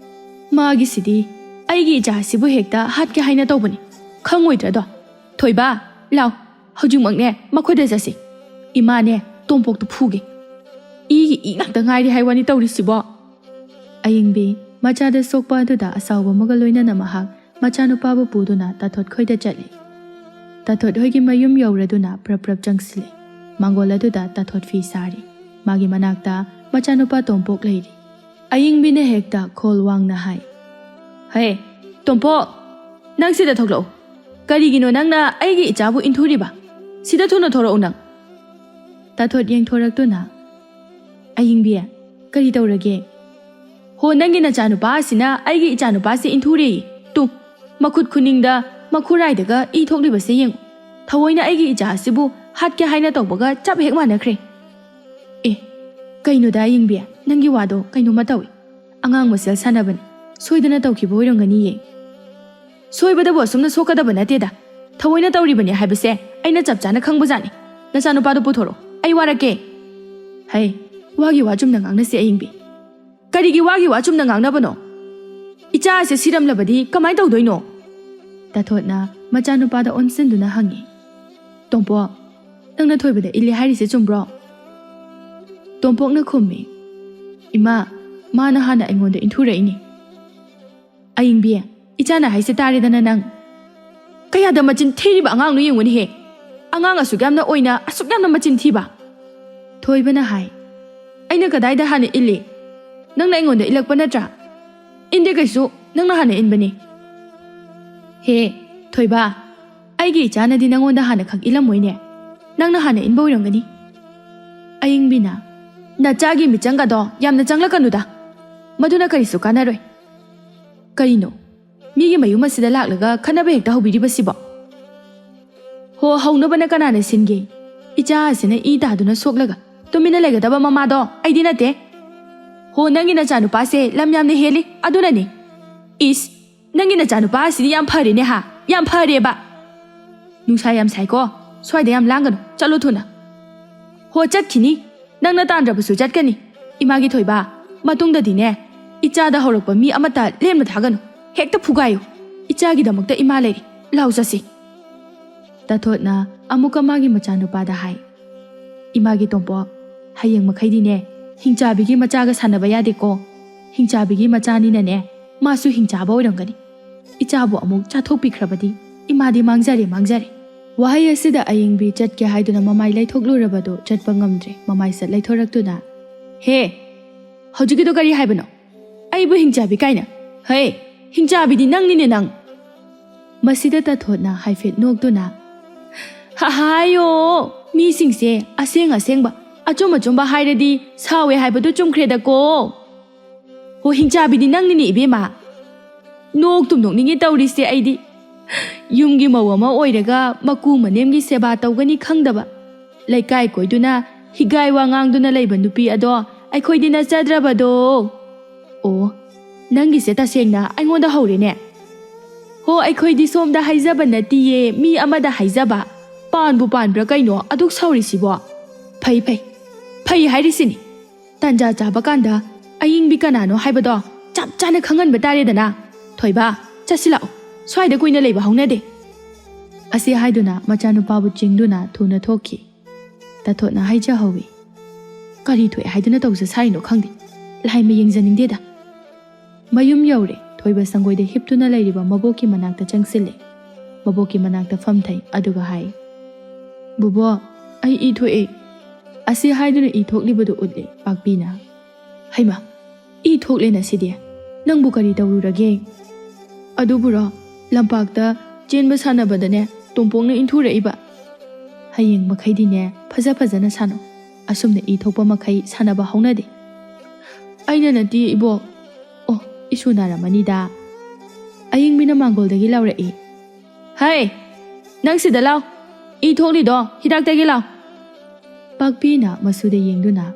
ꯃꯥꯒꯤꯁꯤꯗꯤ ꯑꯩꯒꯤ ꯏꯆꯥꯁꯤꯕꯨ ꯍꯦꯛꯇ ꯍꯥꯠꯀꯦ ꯍꯥꯏꯅ ꯇꯧꯕꯅꯤ꯫ ꯈꯪꯉꯣꯏꯗ꯭ꯔꯗꯣ? ꯊꯣꯏꯕ, ꯂꯥꯎ, ꯍꯧꯖꯤꯛꯃꯛꯅꯦ ꯃꯈꯣꯏꯗ ꯆꯠꯁꯤ꯫ ꯏꯃꯥꯅꯦ ꯇꯣꯝꯄꯣꯛꯇꯨ ꯐꯨꯒꯦ꯫ ꯏꯒꯤ ꯏ ꯉꯥꯛꯇ ꯉꯥꯏꯔꯦ ꯍꯥꯏ ꯋꯥꯅꯤ ꯇꯧꯔꯤꯁꯤꯕꯣ꯫ ꯑꯌꯤꯡꯕꯤ ꯃꯆꯥꯗ ꯁꯣꯛꯄ ꯑꯗꯨꯗ ꯑꯁꯥꯎꯕ ꯑꯃꯒ ꯂꯣꯏꯅꯅ ꯃꯍꯥꯛ ꯃꯆꯥꯅꯨꯄꯥꯕꯨ ꯄꯨꯗꯨꯅ ꯇꯥꯊꯣꯠ ꯈꯣꯏꯗ ꯆꯠꯂꯤ꯫ ꯇꯥꯊꯣꯠ ꯍꯣꯏꯒꯤ ꯃꯌꯨꯝ ꯌꯧꯔꯗꯨꯅ ꯄ꯭ꯔꯞ ꯄ꯭ꯔꯞ ꯆꯪꯁꯤꯜꯂꯤ꯫ ꯃꯥꯡꯒꯣꯜ ꯑꯗꯨꯗ ꯇꯥꯊꯣꯠ ꯐꯤ ꯁꯥꯔꯤ꯫ ꯃꯥꯒꯤ ꯃꯅꯥꯛꯇ ꯃꯆꯥꯅꯨꯄꯥ ꯇꯣꯝꯄꯣꯛ ꯂꯩꯔꯤ꯫ ꯑꯌꯤꯡꯕꯤꯅ ꯍꯦꯛꯇ ꯈꯣꯜ ꯋꯥꯡꯅ ꯍꯥꯏ, "ꯍꯦ, ꯇꯣꯝꯄꯣꯛ, ꯅꯪ ꯁꯤꯗ ꯊꯣꯛꯂꯛꯎ꯫ ꯀꯔꯤꯒꯤꯅꯣ ꯅꯪꯅ ꯑꯩꯒꯤ ꯏꯆꯥꯕꯨ ꯏꯟꯊꯨꯔꯤꯕ? ꯁꯤꯗ ꯊꯨꯅ ꯊꯣꯔꯛꯎ ꯅꯪ꯫" ꯇꯥꯊꯣꯠ ꯌꯦꯡꯊꯣꯔꯛꯇꯨꯅ, "ꯑꯌꯤꯡꯕꯤ, ꯀꯔꯤ ꯇꯧꯔꯒꯦ?" "ꯍꯣ, ꯅꯪꯒꯤ ꯅꯆꯥꯅꯨꯄꯥ ꯑꯁꯤꯅ ꯑꯩꯒꯤ ꯏꯆꯥꯅꯨꯄꯥꯁꯤ ꯏꯟꯊꯨꯔꯦ꯫ ꯇꯨ, ꯃꯈꯨꯠ ꯈꯨꯅꯤꯡꯗ ꯃꯈꯨꯔꯥꯏꯗꯒ ꯏ ꯊꯣꯛꯂꯤꯕꯁꯦ ꯌꯦꯡꯉꯨ꯫ ꯊꯑꯣꯏꯅ ꯑꯩꯒꯤ ꯏꯆꯥ ꯑꯁꯤꯕꯨ ꯍꯥꯠꯀꯦ ꯍꯥꯏꯅ ꯇꯧꯕꯒ ꯆꯞ ꯍꯦꯛ ꯃꯥꯟꯅꯈ꯭ꯔꯦ꯫" "ꯑꯦ, ꯀꯩꯅꯣꯗ ꯑꯌꯤꯡꯕꯤ, ꯅꯪꯒꯤ ꯋꯥꯗꯣ ꯀꯩꯅꯣꯝꯃ ꯇꯧꯏ꯫ ꯑꯉꯥꯡ ꯃꯁꯦꯜ ꯁꯥꯟꯅꯕꯅꯤ, ꯁꯣꯏꯗꯅ ꯇꯧꯈꯤꯕ ꯑꯣꯏꯔꯝꯒꯅꯤꯌꯦ꯫" "ꯁꯣꯏꯕꯗꯕꯨ ꯑꯁꯨꯝꯅ ꯁꯣꯛꯀꯗꯕ ꯅꯠꯇꯦꯗ꯫ ꯊꯑꯣꯏꯅ ꯇꯧꯔꯤꯕꯅꯤ ꯍꯥꯏꯕꯁꯦ ꯑꯩꯅ ꯆꯞ ꯆꯥꯅ ꯈꯪꯕꯖꯥꯠꯅꯤ꯫ ꯅꯆꯥꯅꯨꯄꯥꯗꯣ ꯄꯨꯊꯣꯔꯛꯑꯣ, ꯑꯩ ꯋꯥꯔꯛꯀꯦ꯫" "ꯍꯩ, ꯋꯥꯒꯤ ꯋꯥ ꯆꯨꯝꯅ ꯉꯥꯡꯅꯁꯤ ꯑꯌꯤꯡꯕꯤ꯫" "ꯀꯔꯤꯒꯤ ꯋꯥꯒꯤ ꯋꯥ ꯆꯨꯝꯅ ꯉꯥꯡꯅꯕꯅꯣ? ꯏꯆꯥ ꯑꯁꯦ ꯁꯤꯔꯝꯂꯕꯗꯤ ꯀꯃꯥꯏꯅ ꯇꯧꯗꯣꯏꯅꯣ?" ꯇꯥꯊꯣꯠꯅ ꯃꯆꯥꯅꯨꯄꯥꯗ ꯑꯣꯟꯁꯤꯟꯗꯨꯅ ꯍꯪꯉꯤ꯫ "ꯇꯣꯝꯄꯣꯛ, ꯅꯪꯅ ꯊꯣꯏꯕꯗ ꯏꯜꯂꯦ ꯍꯥꯏꯔꯤꯁꯦ ꯆꯨꯝꯕ꯭ꯔꯣ?" ꯇꯣꯝꯄꯣꯛꯅ ꯈꯨꯝꯃꯤ, "ꯏꯃꯥ, ꯃꯥꯅ ꯍꯥꯟꯅ ꯑꯩꯉꯣꯟꯗ ꯏꯟꯊꯨꯔꯛꯏꯅꯤ꯫" "ꯑꯌꯤꯡꯕꯤ, ꯏꯆꯥꯅ ꯍꯥꯏꯁꯦ ꯇꯥꯔꯦꯗꯅ ꯅꯪ꯫ ꯀꯌꯥꯗ ꯃꯆꯤꯟ ꯊꯤꯔꯤꯕ ꯑꯉꯥꯡꯅꯣ ꯌꯦꯡꯉꯨꯅꯦꯍꯦ꯫ ꯑꯉꯥꯡ ꯑꯁꯨꯛ ꯌꯥꯝꯅ ꯑꯣꯏꯅ ꯑꯁꯨꯛ ꯌꯥꯝꯅ ꯃꯆꯤꯟ ꯊꯤꯕ꯫" ꯊꯣꯏꯕꯅ ꯍꯥꯏ, "ꯑꯩꯅ ꯀꯗꯥꯏꯗ ꯍꯥꯟꯅ ꯏꯜꯂꯤ? ꯅꯪꯅ ꯑꯩꯉꯣꯟꯗ ꯏꯜꯂꯛꯄ ꯅꯠꯇ꯭ꯔꯥ?" "ꯏꯟꯗꯦ ꯀꯩꯁꯨ, ꯅꯪꯅ ꯍꯥꯟꯅ ꯏꯟꯕꯅꯤ꯫" "ꯍꯦ, ꯊꯣꯏꯕ, ꯑꯩꯒꯤ ꯏꯆꯥꯅꯗꯤ ꯅꯪꯉꯣꯟꯗ ꯍꯥꯟꯅ ꯈꯛ ꯏꯜꯂꯝꯃꯣꯏꯅꯦ꯫ ꯅꯪꯅ ꯍꯥꯟꯅ ꯏꯟꯕ ꯑꯣꯏꯔꯝꯒꯅꯤ꯫" ꯑꯌꯤꯡꯕꯤꯅ, "ꯅꯆꯥꯒꯤ ꯃꯤꯆꯪꯒꯗꯣ ꯌꯥꯝꯅ ꯆꯪꯂꯛꯀꯅꯨꯗ꯫ ꯃꯗꯨꯅ ꯀꯔꯤꯁꯨ ꯀꯥꯟꯅꯔꯣꯏ꯫" "ꯀꯔꯤꯅꯣ? ꯃꯤꯒꯤ ꯃꯌꯨꯝ ꯑꯁꯤꯗ ꯂꯥꯛꯂꯒ ꯈꯠꯅꯕ ꯍꯦꯛꯇ ꯍꯧꯕꯤꯔꯤꯕꯁꯤꯕꯣ?" "ꯍꯣ, ꯍꯧꯅꯕꯅ ꯀꯅꯥꯅ ꯁꯤꯟꯒꯦ? ꯏꯆꯥ ꯑꯁꯤꯅ ꯏ ꯇꯥꯗꯨꯅ ꯁꯣꯛꯂꯒ ꯇꯨꯃꯤꯟꯅ ꯂꯩꯒꯗꯕ ꯃꯃꯥꯗꯣ ꯑꯩꯗꯤ ꯅꯠꯇꯦ꯫ ꯍꯣ, ꯅꯪꯒꯤ ꯅꯆꯥꯅꯨꯄꯥꯁꯦ ꯂꯝ ꯌꯥꯝꯅ ꯍꯦꯜꯂꯤ, ꯑꯗꯨꯅꯅꯤ꯫" "ꯏꯁ, ꯅꯪꯒꯤ ꯅꯆꯥꯅꯨꯄꯥ ꯑꯁꯤꯗꯤ ꯌꯥꯝ ꯐꯔꯦꯅꯦ ꯍꯥ, ꯌꯥꯝ ꯐꯔꯦꯕ꯫ ꯅꯨꯡꯁꯥ ꯌꯥꯝ ꯁꯥꯏꯀꯣ, ꯁ꯭ꯋꯥꯏꯗ ꯌꯥꯝ ꯂꯥꯡꯒꯅꯨ, ꯆꯠꯂꯣ ꯊꯨꯅ꯫" "ꯍꯣ, ꯆꯠꯈꯤꯅꯤ, ꯅꯪꯅ ꯇꯥꯟꯗ꯭ꯔꯕꯁꯨ ꯆꯠꯀꯅꯤ꯫ ꯏꯃꯥꯒꯤ ꯊꯣꯏꯕ, ꯃꯇꯨꯡꯗꯗꯤꯅꯦ, ꯏꯆꯥꯗ ꯍꯧꯔꯛꯄ ꯃꯤ ꯑꯃꯠꯇ ꯂꯦꯝꯅ ꯊꯥꯒꯅꯨ, ꯍꯦꯛꯇ ꯐꯨꯒꯥꯏꯌꯨ꯫ ꯏꯆꯥꯒꯤꯗꯃꯛꯇ ꯏꯃꯥ ꯂꯩꯔꯤ, ꯂꯥꯎ ꯆꯠꯁꯤ꯫" ꯇꯥꯊꯣꯠꯅ ꯑꯃꯨꯛꯀ ꯃꯥꯒꯤ ꯃꯆꯥꯅꯨꯄꯥꯗ ꯍꯥꯏ, "ꯏꯃꯥꯒꯤ ꯇꯣꯝꯄꯣꯛ, ꯍꯌꯦꯡ ꯃꯈꯩꯗꯤꯅꯦ, ꯍꯤꯡꯆꯥꯕꯤꯒꯤ ꯃꯆꯥꯒ ꯁꯥꯟꯅꯕ ꯌꯥꯗꯦꯀꯣ꯫ ꯍꯤꯡꯆꯥꯕꯤꯒꯤ ꯃꯆꯥꯅꯤꯅꯅꯦ, ꯃꯥꯁꯨ ꯍꯤꯡꯆꯥꯕ ꯑꯣꯏꯔꯝꯒꯅꯤ꯫ ꯏꯆꯥꯕꯨ ꯑꯃꯨꯛ ꯆꯥꯊꯣꯛꯄꯤꯈ꯭ꯔꯕꯗꯤ ꯏꯃꯥꯗꯤ ꯃꯥꯡꯖꯔꯦ, ꯃꯥꯡꯖꯔꯦ"꯫ ꯋꯥꯍꯩ ꯑꯁꯤꯗ ꯑꯌꯤꯡꯕꯤ ꯆꯠꯀꯦ ꯍꯥꯏꯗꯨꯅ ꯃꯃꯥꯏ ꯂꯩꯊꯣꯛꯂꯨꯔꯕꯗꯨ ꯆꯠꯄ ꯉꯝꯗ꯭ꯔꯦ꯫ ꯃꯃꯥꯏꯁꯠ ꯂꯩꯊꯣꯔꯛꯇꯨꯅ, "ꯍꯦ, ꯍꯧꯖꯤꯛꯀꯤꯗꯣ ꯀꯔꯤ ꯍꯥꯏꯕꯅꯣ? ꯑꯩꯕꯨ ꯍꯤꯡꯆꯥꯕꯤ ꯀꯥꯏꯅ? ꯍꯦ, ꯍꯤꯡꯆꯥꯕꯤꯗꯤ ꯅꯪꯅꯤꯅꯦ, ꯅꯪ!" ꯃꯁꯤꯗ ꯇꯥꯊꯣꯠꯅ ꯍꯥꯏꯐꯦꯠ ꯅꯣꯛꯇꯨꯅ, "ꯍꯥꯏꯌꯣ, ꯃꯤꯁꯤꯡꯁꯦ ꯑꯁꯦꯡ ꯑꯁꯦꯡꯕ, ꯑꯆꯨꯝ ꯑꯆꯨꯝꯕ ꯍꯥꯏꯔꯗꯤ ꯁꯥꯎꯋꯦ ꯍꯥꯏꯕꯗꯨ ꯆꯨꯝꯈ꯭ꯔꯦꯗꯀꯣ꯫ ꯍꯣ, ꯍꯤꯡꯆꯥꯕꯤꯗꯤ ꯅꯪꯅꯤꯅꯦ, ꯏꯕꯦꯝꯃ꯫ ꯅꯣꯛꯇꯨꯝ ꯅꯣꯛꯅꯤꯡꯉꯦ ꯇꯧꯔꯤꯁꯦ ꯑꯩꯗꯤ꯫ ꯌꯨꯝꯒꯤ ꯃꯧ ꯑꯃ ꯑꯣꯏꯔꯒ ꯃꯀꯨ ꯃꯅꯦꯝꯒꯤ ꯁꯦꯕꯥ ꯇꯧꯒꯅꯤ ꯈꯪꯗꯕ, ꯂꯩꯀꯥꯏ ꯀꯣꯏꯗꯨꯅ ꯍꯤꯒꯥꯏ ꯋꯥ ꯉꯥꯡꯗꯨꯅ ꯂꯩꯕ ꯅꯨꯄꯤ ꯑꯗꯣ ꯑꯩꯈꯣꯏꯗꯤ ꯅꯠꯆꯗ꯭ꯔꯕꯗꯣ꯫ ꯑꯣ, ꯅꯪꯒꯤꯁꯦ ꯇꯁꯦꯡꯅ ꯑꯩꯉꯣꯟꯗ ꯍꯧꯔꯦꯅꯦ꯫ ꯍꯣ, ꯑꯩꯈꯣꯏꯗꯤ ꯁꯣꯝꯗ ꯍꯥꯏꯖꯕ ꯅꯠꯇꯤꯌꯦ, ꯃꯤ ꯑꯃꯗ ꯍꯥꯏꯖꯕ꯫ ꯄꯥꯟꯕꯨ ꯄꯥꯟꯕ꯭ꯔꯥ ꯀꯩꯅꯣ ꯑꯗꯨꯛ ꯁꯥꯎꯔꯤꯁꯤꯕꯣ? ꯐꯩ, ꯐꯩ, ꯐꯩ ꯍꯥꯏꯔꯤꯁꯤꯅꯤ꯫ ꯇꯟꯖꯥ ꯆꯥꯕ ꯀꯥꯟꯗ ꯑꯌꯤꯡꯕꯤ ꯀꯅꯥꯅꯣ ꯍꯥꯏꯕꯗꯣ ꯆꯞ ꯆꯥꯅ ꯈꯪꯍꯟꯕ ꯇꯥꯔꯦꯗꯅ꯫ ꯊꯣꯏꯕ, ꯆꯠꯁꯤ ꯂꯥꯛꯑꯣ, ꯁ꯭ꯋꯥꯏꯗ ꯀꯨꯏꯅ ꯂꯩꯕ ꯍꯧꯅꯗꯦ꯫ ꯑꯁꯤ ꯍꯥꯏꯗꯨꯅ ꯃꯆꯥꯅꯨꯄꯥꯕꯨ ꯆꯤꯡꯗꯨꯅ ꯊꯨꯅ ꯊꯣꯛꯈꯤ꯫ ꯇꯥꯊꯣꯠꯅ ꯍꯥꯏꯖꯍꯧꯏ, "ꯀꯔꯤ ꯊꯣꯛꯑꯦ ꯍꯥꯏꯗꯨꯅ ꯇꯧꯖ ꯁꯥꯔꯤꯅꯣ ꯈꯪꯗꯦ꯫ ꯂꯥꯏꯃ ꯌꯦꯡꯖꯅꯤꯡꯗꯦꯗ"꯫ ꯃꯌꯨꯝ ꯌꯧꯔꯦ꯫ ꯊꯣꯏꯕ ꯁꯪꯒꯣꯏꯗ ꯍꯤꯞꯇꯨꯅ ꯂꯩꯔꯤꯕ ꯃꯕꯣꯛꯀꯤ ꯃꯅꯥꯛꯇ ꯆꯪꯁꯤꯜꯂꯦ꯫ ꯃꯕꯣꯛꯀꯤ ꯃꯅꯥꯛꯇ ꯐꯝꯊꯩ, ꯑꯗꯨꯒ ꯍꯥꯏ, "ꯕꯨꯕꯣꯛ, ꯑꯩ ꯏ ꯊꯣꯛꯑꯦ"꯫ ꯑꯁꯤ ꯍꯥꯏꯗꯨꯅ ꯏ ꯊꯣꯛꯂꯤꯕꯗꯨ ꯎꯠꯂꯦ ꯄꯥꯛꯄꯤꯅ꯫ "ꯍꯩꯃꯥ, ꯏ ꯊꯣꯛꯂꯦꯅ ꯁꯤꯗꯤ꯫ ꯅꯪꯕꯨ ꯀꯔꯤ ꯇꯧꯔꯨꯔꯒꯦ?" "ꯑꯗꯨꯕꯨꯔꯣ, ꯂꯝꯄꯥꯛꯇ ꯆꯦꯟꯕ ꯁꯥꯟꯅꯕꯗꯅꯦ, ꯇꯣꯝꯄꯣꯛꯅ ꯏꯟꯊꯨꯔꯛꯏꯕ"꯫ "ꯍꯌꯦꯡ ꯃꯈꯩꯗꯤꯅꯦ, ꯐꯖ ꯐꯖꯅ ꯁꯥꯟꯅꯧ꯫ ꯑꯁꯨꯝꯅ ꯏ ꯊꯣꯛꯄ ꯃꯈꯩ ꯁꯥꯟꯅꯕ ꯍꯧꯅꯗꯦ"꯫ "ꯑꯩꯅ ꯅꯠꯇꯦ, ꯏꯕꯣꯛ꯫ ꯑꯣ, ꯏꯁꯨ ꯅꯥꯔꯝꯃꯅꯤꯗ"꯫ ꯑꯌꯤꯡꯕꯤꯅ ꯃꯥꯡꯒꯣꯜꯗꯒꯤ ꯂꯥꯎꯔꯛꯏ꯫ "ꯍꯩ, ꯅꯪ ꯁꯤꯗ ꯂꯥꯎ꯫ ꯏ ꯊꯣꯛꯂꯤꯗꯣ ꯍꯤꯗꯥꯛ ꯇꯩꯒꯦ ꯂꯥꯎ"꯫ ꯄꯥꯛꯄꯤꯅ ꯃꯁꯨꯗ ꯌꯦꯡꯗꯨꯅ,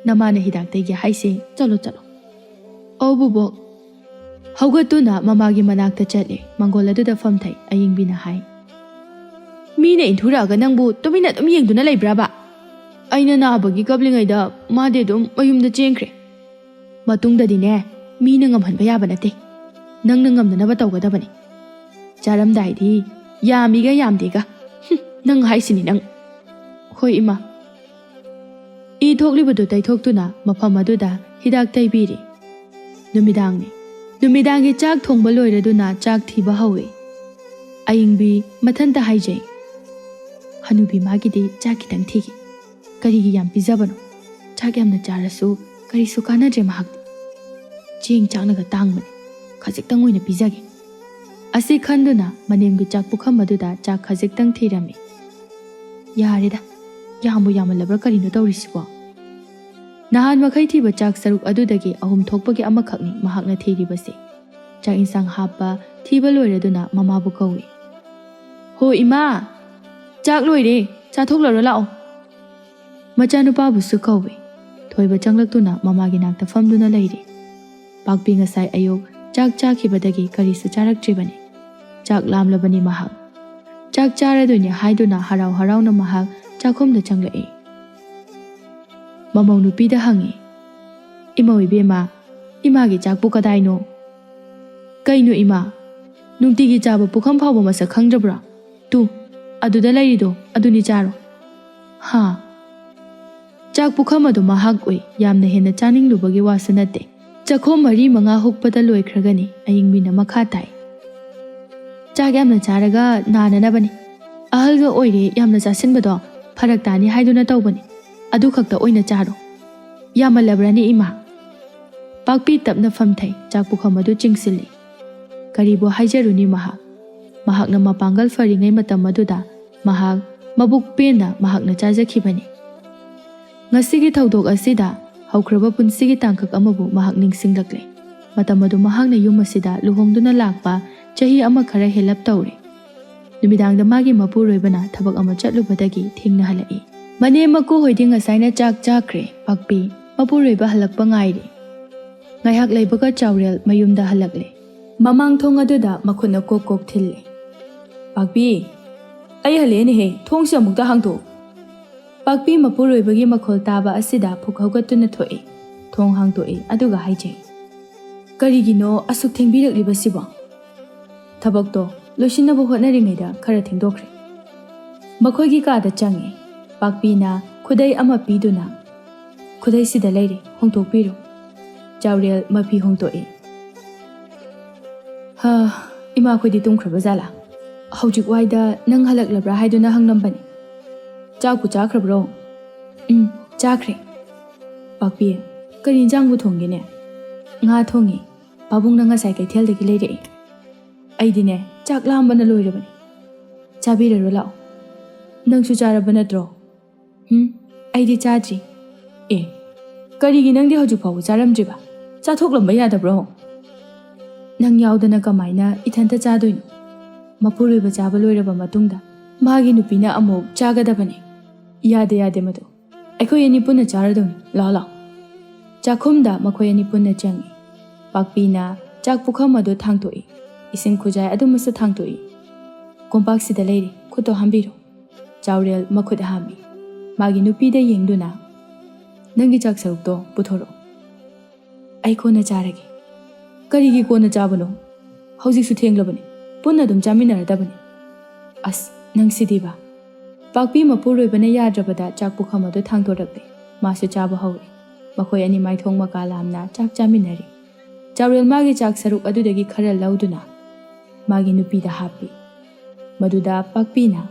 "ꯅꯃꯥꯅ ꯍꯤꯗꯥꯛ ꯇꯩꯒꯦ ꯍꯥꯏꯁꯦ, ꯆꯠꯂꯣ, ꯆꯠꯂꯣ"꯫ "ꯑꯧ, ꯕꯨꯕꯣꯛ"꯫ ꯍꯧꯒꯠꯇꯨꯅ ꯃꯃꯥꯒꯤ ꯃꯅꯥꯛꯇ ꯆꯠꯂꯦ꯫ ꯃꯥꯡꯒꯣꯜ ꯑꯗꯨꯗ ꯐꯝꯊꯩ꯫ ꯑꯌꯤꯡꯕꯤꯅ ꯍꯥꯏ, "ꯃꯤꯅ ꯏꯟꯊꯨꯔꯛꯑꯒ ꯅꯪꯕꯨ ꯇꯨꯃꯤꯟꯅ ꯑꯗꯨꯝ ꯌꯦꯡꯗꯨꯅ ꯂꯩꯕ꯭ꯔꯥꯕ?" "ꯑꯩꯅ ꯅꯥꯕꯒꯤ ꯀꯞꯂꯤꯉꯩꯗ ꯃꯥꯗꯤ ꯑꯗꯨꯝ ꯃꯌꯨꯝꯗ ꯆꯦꯟꯈ꯭ꯔꯦ"꯫ "ꯃꯇꯨꯡꯗꯗꯤꯅꯦ, ꯃꯤꯅ ꯉꯝꯍꯟꯕ ꯌꯥꯕ ꯅꯠꯇꯦ꯫ ꯅꯪꯅ ꯉꯝꯅꯅꯕ ꯇꯧꯒꯗꯕꯅꯤ꯫ ꯆꯥꯔꯝꯗꯥꯏꯗꯤ ꯌꯥꯝꯃꯤꯒ ꯌꯥꯝꯗꯦꯒ꯫ ꯍꯨꯝ, ꯅꯪ ꯍꯥꯏꯁꯤꯅꯤ ꯅꯪ꯫ "ꯍꯣꯏ ꯏꯃꯥ"꯫ ꯏ ꯊꯣꯛꯂꯤꯕꯗꯨ ꯇꯩꯊꯣꯛꯇꯨꯅ ꯃꯐꯝ ꯑꯗꯨꯗ ꯍꯤꯗꯥꯛ ꯇꯩꯕꯤꯔꯤ꯫ ꯅꯨꯃꯤꯗꯥꯡꯅꯤ꯫ ꯅꯨꯃꯤꯗꯥꯡꯒꯤ ꯆꯥꯛ ꯊꯣꯡꯕ ꯂꯣꯏꯔꯗꯨꯅ ꯆꯥꯛ ꯊꯤꯕ ꯍꯧꯏ꯫ ꯑꯌꯤꯡꯕꯤ ꯃꯊꯟꯇ ꯍꯥꯏꯖꯩ, "ꯍꯅꯨꯕꯤ ꯃꯥꯒꯤꯗꯤ ꯆꯥꯛ ꯈꯤꯇꯪ ꯊꯤꯒꯦ꯫ ꯀꯔꯤꯒꯤ ꯌꯥꯝ ꯄꯤꯖꯕꯅꯣ? ꯆꯥꯛ ꯌꯥꯝꯅ ꯆꯥꯔꯁꯨ ꯀꯔꯤꯁꯨ ꯀꯥꯟꯅꯗ꯭ꯔꯦ ꯃꯍꯥꯛꯇꯤ꯫ ꯆꯦꯡ ꯆꯥꯛꯅꯒ ꯇꯥꯡꯕꯅꯤ꯫ ꯈꯖꯤꯛꯇꯪ ꯑꯣꯏꯅ ꯄꯤꯖꯒꯦ"꯫ ꯑꯁꯤ ꯈꯟꯗꯨꯅ ꯃꯅꯦꯝꯒꯤ ꯆꯥꯛ ꯄꯨꯈꯝ ꯑꯗꯨꯗ ꯆꯥꯛ ꯈꯖꯤꯛꯇꯪ ꯊꯤꯔꯝꯃꯤ꯫ "ꯌꯥꯔꯦꯗ, ꯌꯥꯝꯕꯨ ꯌꯥꯝꯃꯜꯂꯕ꯭ꯔꯥ ꯀꯔꯤꯅꯣ ꯇꯧꯔꯤꯁꯤꯕꯣ?" ꯅꯍꯥꯟ ꯃꯈꯩ ꯊꯤꯕ ꯆꯥꯛ ꯁꯔꯨꯛ ꯑꯗꯨꯗꯒꯤ ꯑꯍꯨꯝ ꯊꯣꯛꯄꯒꯤ ꯑꯃꯈꯛꯅꯤ ꯃꯍꯥꯛꯅ ꯊꯤꯔꯤꯕꯁꯦ꯫ ꯆꯥꯛ ꯏꯟꯁꯥꯡ ꯍꯥꯞꯄ ꯊꯤꯕ ꯂꯣꯏꯔꯗꯨꯅ ꯃꯃꯥꯕꯨ ꯀꯧꯏ꯫ "ꯍꯣ ꯏꯃꯥ, ꯆꯥꯛ ꯂꯣꯏꯔꯦ, ꯆꯥꯊꯣꯛꯂꯔꯣ ꯂꯥꯛꯑꯣ"꯫ ꯃꯆꯥꯅꯨꯄꯥꯕꯨꯁꯨ ꯀꯧꯏ꯫ ꯊꯣꯏꯕ ꯆꯪꯂꯛꯇꯨꯅ ꯃꯃꯥꯒꯤ ꯅꯥꯛꯇ ꯐꯝꯗꯨꯅ ꯂꯩꯔꯤ꯫ ꯄꯥꯛꯄꯤ ꯉꯁꯥꯏ ꯑꯌꯨꯛ ꯆꯥꯛ ꯆꯥꯈꯤꯕꯗꯒꯤ ꯀꯔꯤꯁꯨ ꯆꯥꯔꯛꯇ꯭ꯔꯤꯕꯅꯤ꯫ ꯆꯥꯛ ꯂꯥꯝꯂꯕꯅꯤ ꯃꯍꯥꯛ꯫ ꯆꯥꯛ ꯆꯥꯔꯗꯣꯏꯅꯦ ꯍꯥꯏꯗꯨꯅ ꯍꯔꯥꯎ ꯍꯔꯥꯎꯅ ꯃꯍꯥꯛ ꯆꯥꯛꯈꯨꯝꯗ ꯆꯪꯂꯛꯏ꯫ ꯃꯃꯧ ꯅꯨꯄꯤꯗ ꯍꯪꯉꯤ, "ꯏꯃꯧ ꯏꯕꯦꯝꯃ, ꯏꯃꯥꯒꯤ ꯆꯥꯛꯄꯨ ꯀꯗꯥꯏꯅꯣ?" "ꯀꯩꯅꯣ ꯏꯃꯥ, ꯅꯨꯡꯇꯤꯒꯤ ꯆꯥꯕ ꯄꯨꯈꯝ ꯐꯥꯎꯕ ꯃꯁꯛ ꯈꯪꯗ꯭ꯔꯕ꯭ꯔꯥ? ꯇꯨ, ꯑꯗꯨꯗ ꯂꯩꯔꯤꯗꯣ, ꯑꯗꯨꯅꯤ ꯆꯥꯔꯣ"꯫ ꯍꯥ? ꯆꯥꯛ ꯄꯨꯈꯝ ꯑꯗꯨ ꯃꯍꯥꯛ ꯎꯏ, ꯌꯥꯝꯅ ꯍꯦꯟꯅ ꯆꯥꯅꯤꯡꯂꯨꯕꯒꯤ ꯋꯥꯁꯨ ꯅꯠꯇꯦ꯫ ꯆꯥꯛꯈꯣꯝ ꯃꯔꯤ ꯃꯉꯥ ꯍꯨꯛꯄꯗ ꯂꯣꯏꯈ꯭ꯔꯒꯅꯤ꯫ ꯑꯌꯤꯡꯕꯤꯅ ꯃꯈꯥ ꯇꯥꯏ, "ꯆꯥꯛ ꯌꯥꯝꯅ ꯆꯥꯔꯒ ꯅꯥꯅꯅꯕꯅꯤ꯫ ꯑꯍꯜꯒ ꯑꯣꯏꯔꯦ, ꯌꯥꯝꯅ ꯆꯥꯁꯤꯟꯕꯗꯣ ꯐꯔꯛ ꯇꯥꯅꯤ ꯍꯥꯏꯗꯨꯅ ꯇꯧꯕꯅꯤ꯫ ꯑꯗꯨ ꯈꯛꯇ ꯑꯣꯏꯅ ꯆꯥꯔꯣ"꯫ "ꯌꯥꯝꯃꯜꯂꯕ꯭ꯔꯅꯤ ꯏꯃꯥ?" ꯄꯥꯛꯄꯤ ꯇꯞꯅ ꯐꯝꯊꯩ, ꯆꯥꯛ ꯄꯨꯈꯝ ꯑꯗꯨ ꯆꯤꯡꯁꯤꯜꯂꯤ꯫ ꯀꯔꯤꯕꯨ ꯍꯥꯏꯖꯔꯨꯅꯤ ꯃꯍꯥꯛ? ꯃꯍꯥꯛꯅ ꯃꯄꯥꯡꯒꯜ ꯐꯔꯤꯉꯩ ꯃꯇꯝ ꯑꯗꯨꯗ ꯃꯍꯥꯛ ꯃꯕꯨꯛ ꯄꯦꯟꯅ ꯃꯍꯥꯛꯅ ꯆꯥꯖꯈꯤꯕꯅꯤ꯫ ꯉꯁꯤꯒꯤ ꯊꯧꯗꯣꯛ ꯑꯁꯤꯗ ꯍꯧꯈ꯭ꯔꯕ ꯄꯨꯟꯁꯤꯒꯤ ꯇꯥꯡꯀꯛ ꯑꯃꯕꯨ ꯃꯍꯥꯛ ꯅꯤꯡꯁꯤꯡꯂꯛꯂꯦ꯫ ꯃꯇꯝ ꯑꯗꯨ ꯃꯍꯥꯛꯅ ꯌꯨꯝ ꯑꯁꯤꯗ ꯂꯨꯍꯣꯡꯗꯨꯅ ꯂꯥꯛꯄ ꯆꯍꯤ ꯑꯃ ꯈꯔ ꯍꯦꯜꯂꯞ ꯇꯧꯔꯦ꯫ ꯅꯨꯃꯤꯗꯥꯡꯗ ꯃꯥꯒꯤ ꯃꯄꯨꯔꯣꯏꯕꯅ ꯊꯕꯛ ꯑꯃ ꯆꯠꯂꯨꯕꯗꯒꯤ ꯊꯦꯡꯅ ꯍꯜꯂꯛꯏ꯫ ꯃꯅꯦꯝ ꯃꯀꯨ ꯍꯣꯏꯗꯤ ꯉꯁꯥꯏꯅ ꯆꯥꯛ ꯆꯥꯈ꯭ꯔꯦ꯫ ꯄꯥꯛꯄꯤ ꯃꯄꯨꯔꯣꯏꯕ ꯍꯜꯂꯛꯄ ꯉꯥꯏꯔꯤ꯫ ꯉꯥꯏꯍꯥꯛ ꯂꯩꯕꯒ ꯆꯥꯎꯔꯦꯜ ꯃꯌꯨꯝꯗ ꯍꯜꯂꯛꯂꯦ꯫ ꯃꯃꯥꯡ ꯊꯣꯡ ꯑꯗꯨꯗ ꯃꯈꯨꯠꯅ ꯀꯣꯛ ꯀꯣꯛ ꯊꯤꯜꯂꯦ꯫ "ꯄꯥꯛꯄꯤ, ꯑꯩ ꯍꯜꯂꯛꯑꯦꯅꯦꯍꯦ, ꯊꯣꯡꯁꯦ ꯑꯃꯨꯛꯇ ꯍꯥꯡꯗꯣꯛꯎ"꯫ ꯄꯥꯛꯄꯤ ꯃꯄꯨꯔꯣꯏꯕꯒꯤ ꯃꯈꯣꯜ ꯇꯥꯕ ꯑꯁꯤꯗ ꯐꯨꯛ ꯍꯧꯒꯠꯇꯨꯅ ꯊꯣꯛꯏ꯫ ꯊꯣꯡ ꯍꯥꯡꯗꯣꯛꯏ, ꯑꯗꯨꯒ ꯍꯥꯏꯖꯩ, "ꯀꯔꯤꯒꯤꯅꯣ ꯑꯁꯨꯛ ꯊꯦꯡꯕꯤꯔꯛꯂꯤꯕꯁꯤꯕꯣ?" "ꯊꯕꯛꯇꯣ ꯂꯣꯏꯁꯤꯟꯅꯕ ꯍꯣꯠꯅꯔꯤꯉꯩꯗ ꯈꯔ ꯊꯦꯡꯗꯣꯛꯈ꯭ꯔꯦ꯫ ꯃꯈꯣꯏꯒꯤ ꯀꯥꯗ ꯆꯪꯉꯦ꯫ ꯄꯥꯛꯄꯤꯅ ꯈꯨꯗꯩ ꯑꯃ ꯄꯤꯗꯨꯅ, "ꯈꯨꯗꯩꯁꯤꯗ ꯂꯩꯔꯦ, ꯍꯣꯡꯗꯣꯛꯄꯤꯔꯣ꯫" ꯆꯥꯎꯔꯦꯜ ꯃꯐꯤ ꯍꯣꯡꯗꯣꯛꯏ꯫ "ꯍꯥ, ꯏꯃꯥꯈꯣꯏꯗꯤ ꯇꯨꯝꯈ꯭ꯔꯕ ꯖꯥꯠꯂꯥ? ꯍꯧꯖꯤꯛ ꯋꯥꯏꯗ ꯅꯪ ꯍꯜꯂꯛꯂꯕ꯭ꯔꯥ ꯍꯥꯏꯗꯨꯅ ꯍꯪꯂꯝꯕꯅꯤ꯫ ꯆꯥꯛꯄꯨ ꯆꯥꯈ꯭ꯔꯕ꯭ꯔꯣ?" "ꯎꯝ, ꯆꯥꯈ꯭ꯔꯦ꯫" "ꯄꯥꯛꯄꯤ, ꯀꯔꯤ ꯏꯟꯖꯥꯡꯕꯨ ꯊꯣꯡꯒꯦꯅꯦ?" "ꯉꯥ ꯊꯣꯡꯉꯤ꯫ ꯄꯥꯕꯨꯡꯅ ꯉꯁꯥꯏ ꯀꯩꯊꯦꯜꯗꯒꯤ ꯂꯩꯔꯛꯏ꯫" "ꯑꯩꯗꯤꯅꯦ, ꯆꯥꯛ ꯂꯥꯝꯕꯅ ꯂꯣꯏꯔꯕꯅꯤ꯫ ꯆꯥꯕꯤꯔꯔꯣ ꯂꯥꯛꯑꯣ꯫" "ꯅꯪꯁꯨ ꯆꯥꯔꯕ ꯅꯠꯇ꯭ꯔꯣ?" "ꯎꯝ, ꯑꯩꯗꯤ ꯆꯥꯗ꯭ꯔꯤ꯫" "ꯑꯦ, ꯀꯔꯤꯒꯤ ꯅꯪꯗꯤ ꯍꯧꯖꯤꯛ ꯐꯥꯎꯕ ꯆꯥꯔꯝꯗ꯭ꯔꯤꯕ? ꯆꯥꯊꯣꯛꯂꯝꯕ ꯌꯥꯗꯕ꯭ꯔꯣ?" "ꯅꯪ ꯌꯥꯎꯗꯅ ꯀꯃꯥꯏꯅ ꯏꯊꯟꯇ ꯆꯥꯗꯣꯏꯅꯣ? ꯃꯄꯨꯔꯣꯏꯕ ꯆꯥꯕ ꯂꯣꯏꯔꯕ ꯃꯇꯨꯡꯗ ꯃꯥꯒꯤ ꯅꯨꯄꯤꯅ ꯑꯃꯨꯛ ꯆꯥꯒꯗꯕꯅꯤ꯫" "ꯌꯥꯗꯦ, ꯌꯥꯗꯦ ꯃꯗꯨ꯫ ꯑꯩꯈꯣꯏ ꯑꯅꯤ ꯄꯨꯟꯅ ꯆꯥꯔꯗꯧꯅꯤ꯫ ꯂꯥꯛꯑꯣ, ꯂꯥꯛꯑꯣ꯫" ꯆꯥꯛꯈꯨꯝꯗ ꯃꯈꯣꯏ ꯑꯅꯤ ꯄꯨꯟꯅ ꯆꯪꯉꯤ꯫ ꯄꯥꯛꯄꯤꯅ ꯆꯥꯛ ꯄꯨꯈꯝ ꯑꯗꯨ ꯊꯥꯡꯇꯣꯛꯏ꯫ ꯏꯁꯤꯡ ꯈꯨꯖꯥꯏ ꯑꯗꯨꯃꯁꯨ ꯊꯥꯡꯇꯣꯛꯏ꯫ "ꯀꯣꯝꯄꯥꯛꯁꯤꯗ ꯂꯩꯔꯦ, ꯈꯨꯠꯇꯣ ꯍꯥꯝꯕꯤꯔꯣ꯫" ꯆꯥꯎꯔꯦꯜ ꯃꯈꯨꯠ ꯍꯥꯝꯃꯤ꯫ ꯃꯥꯒꯤ ꯅꯨꯄꯤꯗ ꯌꯦꯡꯗꯨꯅ, "ꯅꯪꯒꯤ ꯆꯥꯛ ꯁꯔꯨꯛꯇꯣ ꯄꯨꯊꯣꯔꯛꯑꯣ꯫" "ꯑꯩ ꯀꯣꯟꯅ ꯆꯥꯔꯒꯦ꯫" "ꯀꯔꯤꯒꯤ ꯀꯣꯟꯅ ꯆꯥꯕꯅꯣ? ꯍꯧꯖꯤꯛꯁꯨ ꯊꯦꯡꯂꯕꯅꯤ꯫ ꯄꯨꯟꯅ ꯑꯗꯨꯝ ꯆꯥꯃꯤꯟꯅꯔꯗꯕꯅꯤ꯫" "ꯑꯁ, ꯅꯪꯁꯤꯗꯤꯕ꯫" ꯄꯥꯛꯄꯤ ꯃꯄꯨꯔꯣꯏꯕꯅ ꯌꯥꯗ꯭ꯔꯕꯗ ꯆꯥꯛ ꯄꯨꯈꯝ ꯑꯗꯨ ꯊꯥꯡꯗꯣꯔꯛꯂꯦ꯫ ꯃꯥꯁꯨ ꯆꯥꯕ ꯍꯧꯔꯦ꯫ ꯃꯈꯣꯏ ꯑꯅꯤ ꯃꯥꯏꯊꯣꯡ ꯃꯀꯥ ꯂꯥꯝꯅ ꯆꯥꯛ ꯆꯥꯃꯤꯟꯅꯔꯤ꯫ ꯆꯥꯎꯔꯦꯜ ꯃꯥꯒꯤ ꯆꯥꯛ ꯁꯔꯨꯛ ꯑꯗꯨꯗꯒꯤ ꯈꯔ ꯂꯧꯗꯨꯅ ꯃꯥꯒꯤ ꯅꯨꯄꯤꯗ ꯍꯥꯞꯄꯤ꯫ ꯃꯗꯨꯗ ꯄꯥꯛꯄꯤꯅ,